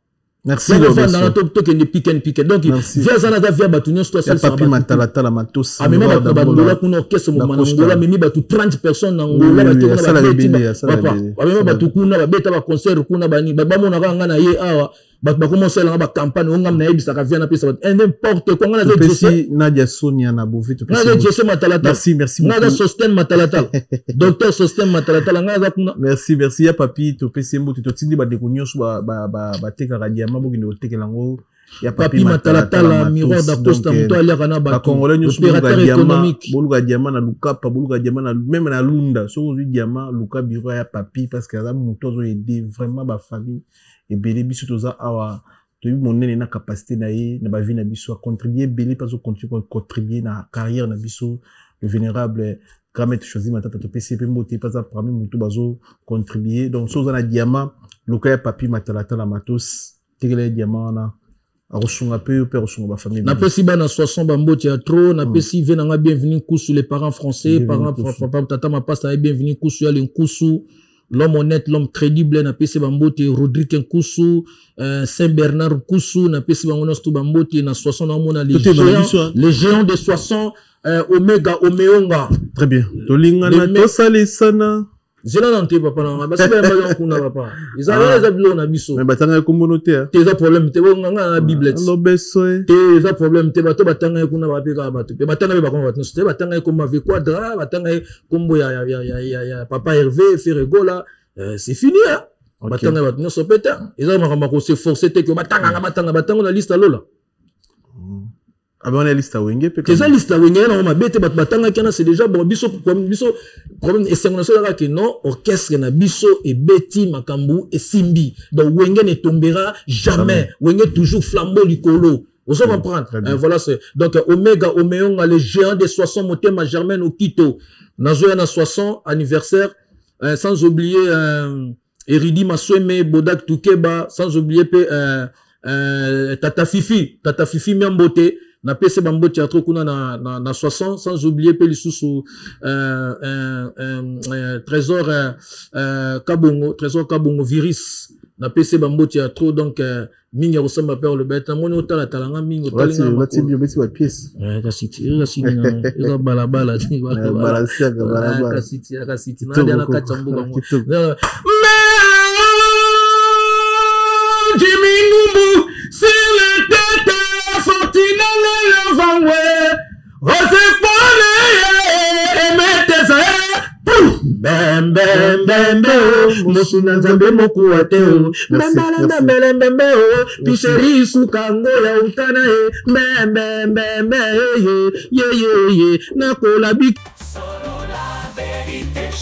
Merci, Yango Lobeso. vanda na tokende piken piken. Donc, Merci. via zana za via bato nyonso to Ya asalisaka Papi bato. Matalatala Matos. Amema bato na Bangola. bangola kuna, orchestre mobima na Costa. Ngola, amemi bato 30 personnes na Oui, Ngola, oui, bato oui, kuna asala babeti ebele, asala papa, ebele. bamema Asala bato kuna, babeta baconcert kuna, bani bamonaka nga na ye awa, bato bakoma osalelanga bacampagne oyo ngam nayebisaka via napesa bato. N'importe quoi. Nga naza Topesi Nadia Sonia na Bovi, nga naza Jesse Matalatala. Merci, merci Nga naza beaucoup. Sosten Matalatala, docteur Sosten Matalatala, nga naza kuna. Merci, merci ya Papi. Topesi mbote, totindi bandeko nyonso batekaka diama, bokende kotekela yango ya Papi Matalatala, Miroir d'Acosta, moto aliaka na bato, Bakongolais nyonso boluka opérateur diama, économique. Boluka diama na Lukapa, boluka diama na même na Lunda. Soki ozwi diama, luka bureau ya Papi, parce que aza moto azoaider vraiment bafamille ebele. Biso toza awa, toyebi monene na capacité na ye na bavie na biso. Acontribue ebele mpe azocontinue contribuer na carrière na biso. Le vénérable grand maître Choisi Matata, topesi ye mpe mbote, mpe aza parmi motu bazocontribue. Donc so oza na diama, luka ya Papi Matalatala Matos, tekela ye diama wana, akosunga mpe yo mpe akosunga bafamille. Napesi bana 60 bambote ya trop. Napesi ve nanga Bienvenu Nkusu, les parents français, Bienvenu parents Nkusu. Papa, tata mapasta ye Bienvenu Nkusu, ya le Nkusu, l'homme honnête, l'homme crédible. Napesi bambote Rodrigue Nkusu, Saint Bernard Nkusu, napesi bango nyonso to bambote na 60. Naomona les Tote bana géants, biso, hein. les géants de 60, Omega Omeonga. Très bien, tolingana, tosalisana. Zela nanu te, papa na nga, basi bayambaki yango kuna, papa. Eza wana, eza biloko na biso. Mais batangaki kombono te. Te, eza problème te, bonga nga na Bible. Lobeso te, eza problème te. Bato batangaki kuna bape kaka bato mpe batanga mpe bakoma bato nyonso te. Batangaki kombo ya Vequadra, batangaki kombo ya papa Hervé Ferregola, c'est fini, hein. Batanga bato nyonso mpe te, eza makambo ya kose force te ke batanganga, batanga batango na liste alola. Ah, wana liste ya Wenge mpe. Eza liste ya Wenge yango mabe te, bato batangaki wana, c'est déjà bon. Biso problème, esengo na biso ezalaka ke non, orchestre na biso ebeti makambo, esimbi. Donc Wenge ne tombera jamais, Wenge toujours flambeau likolo. Ozo comprendre? Voilà, c'est donc Omega Omeonga, le géant des 60, Motema Germaine Okito, nazoya na 60 anniversaire, sans oublier Eridi Masweme, Bodak Tukeba, sans oublier pe Tata Fifi, Tata Fifi Miambote, na pese bambote ya trop kuna na 60, sans oublier pe lisusu Trésor Kabongo, Trésor Kabongo Virus, na pese bambote ya trop. Donc mingi ya kosamba mpe oloba ete namoni otalatala nga mingi. Otalingaobeti bapièce. Kasi eza balabala, kasi nadia na kati ya mboka ngo. Jimmy Ngumbu sur la tête Fortuna le vangwe osepone emeteza mbembembembe mosu na Nzambe mokuwa te o mbembelembembelembembe o pisheri suka ngo ya utana ye mbembembembe ye ye ye ye nakola bi.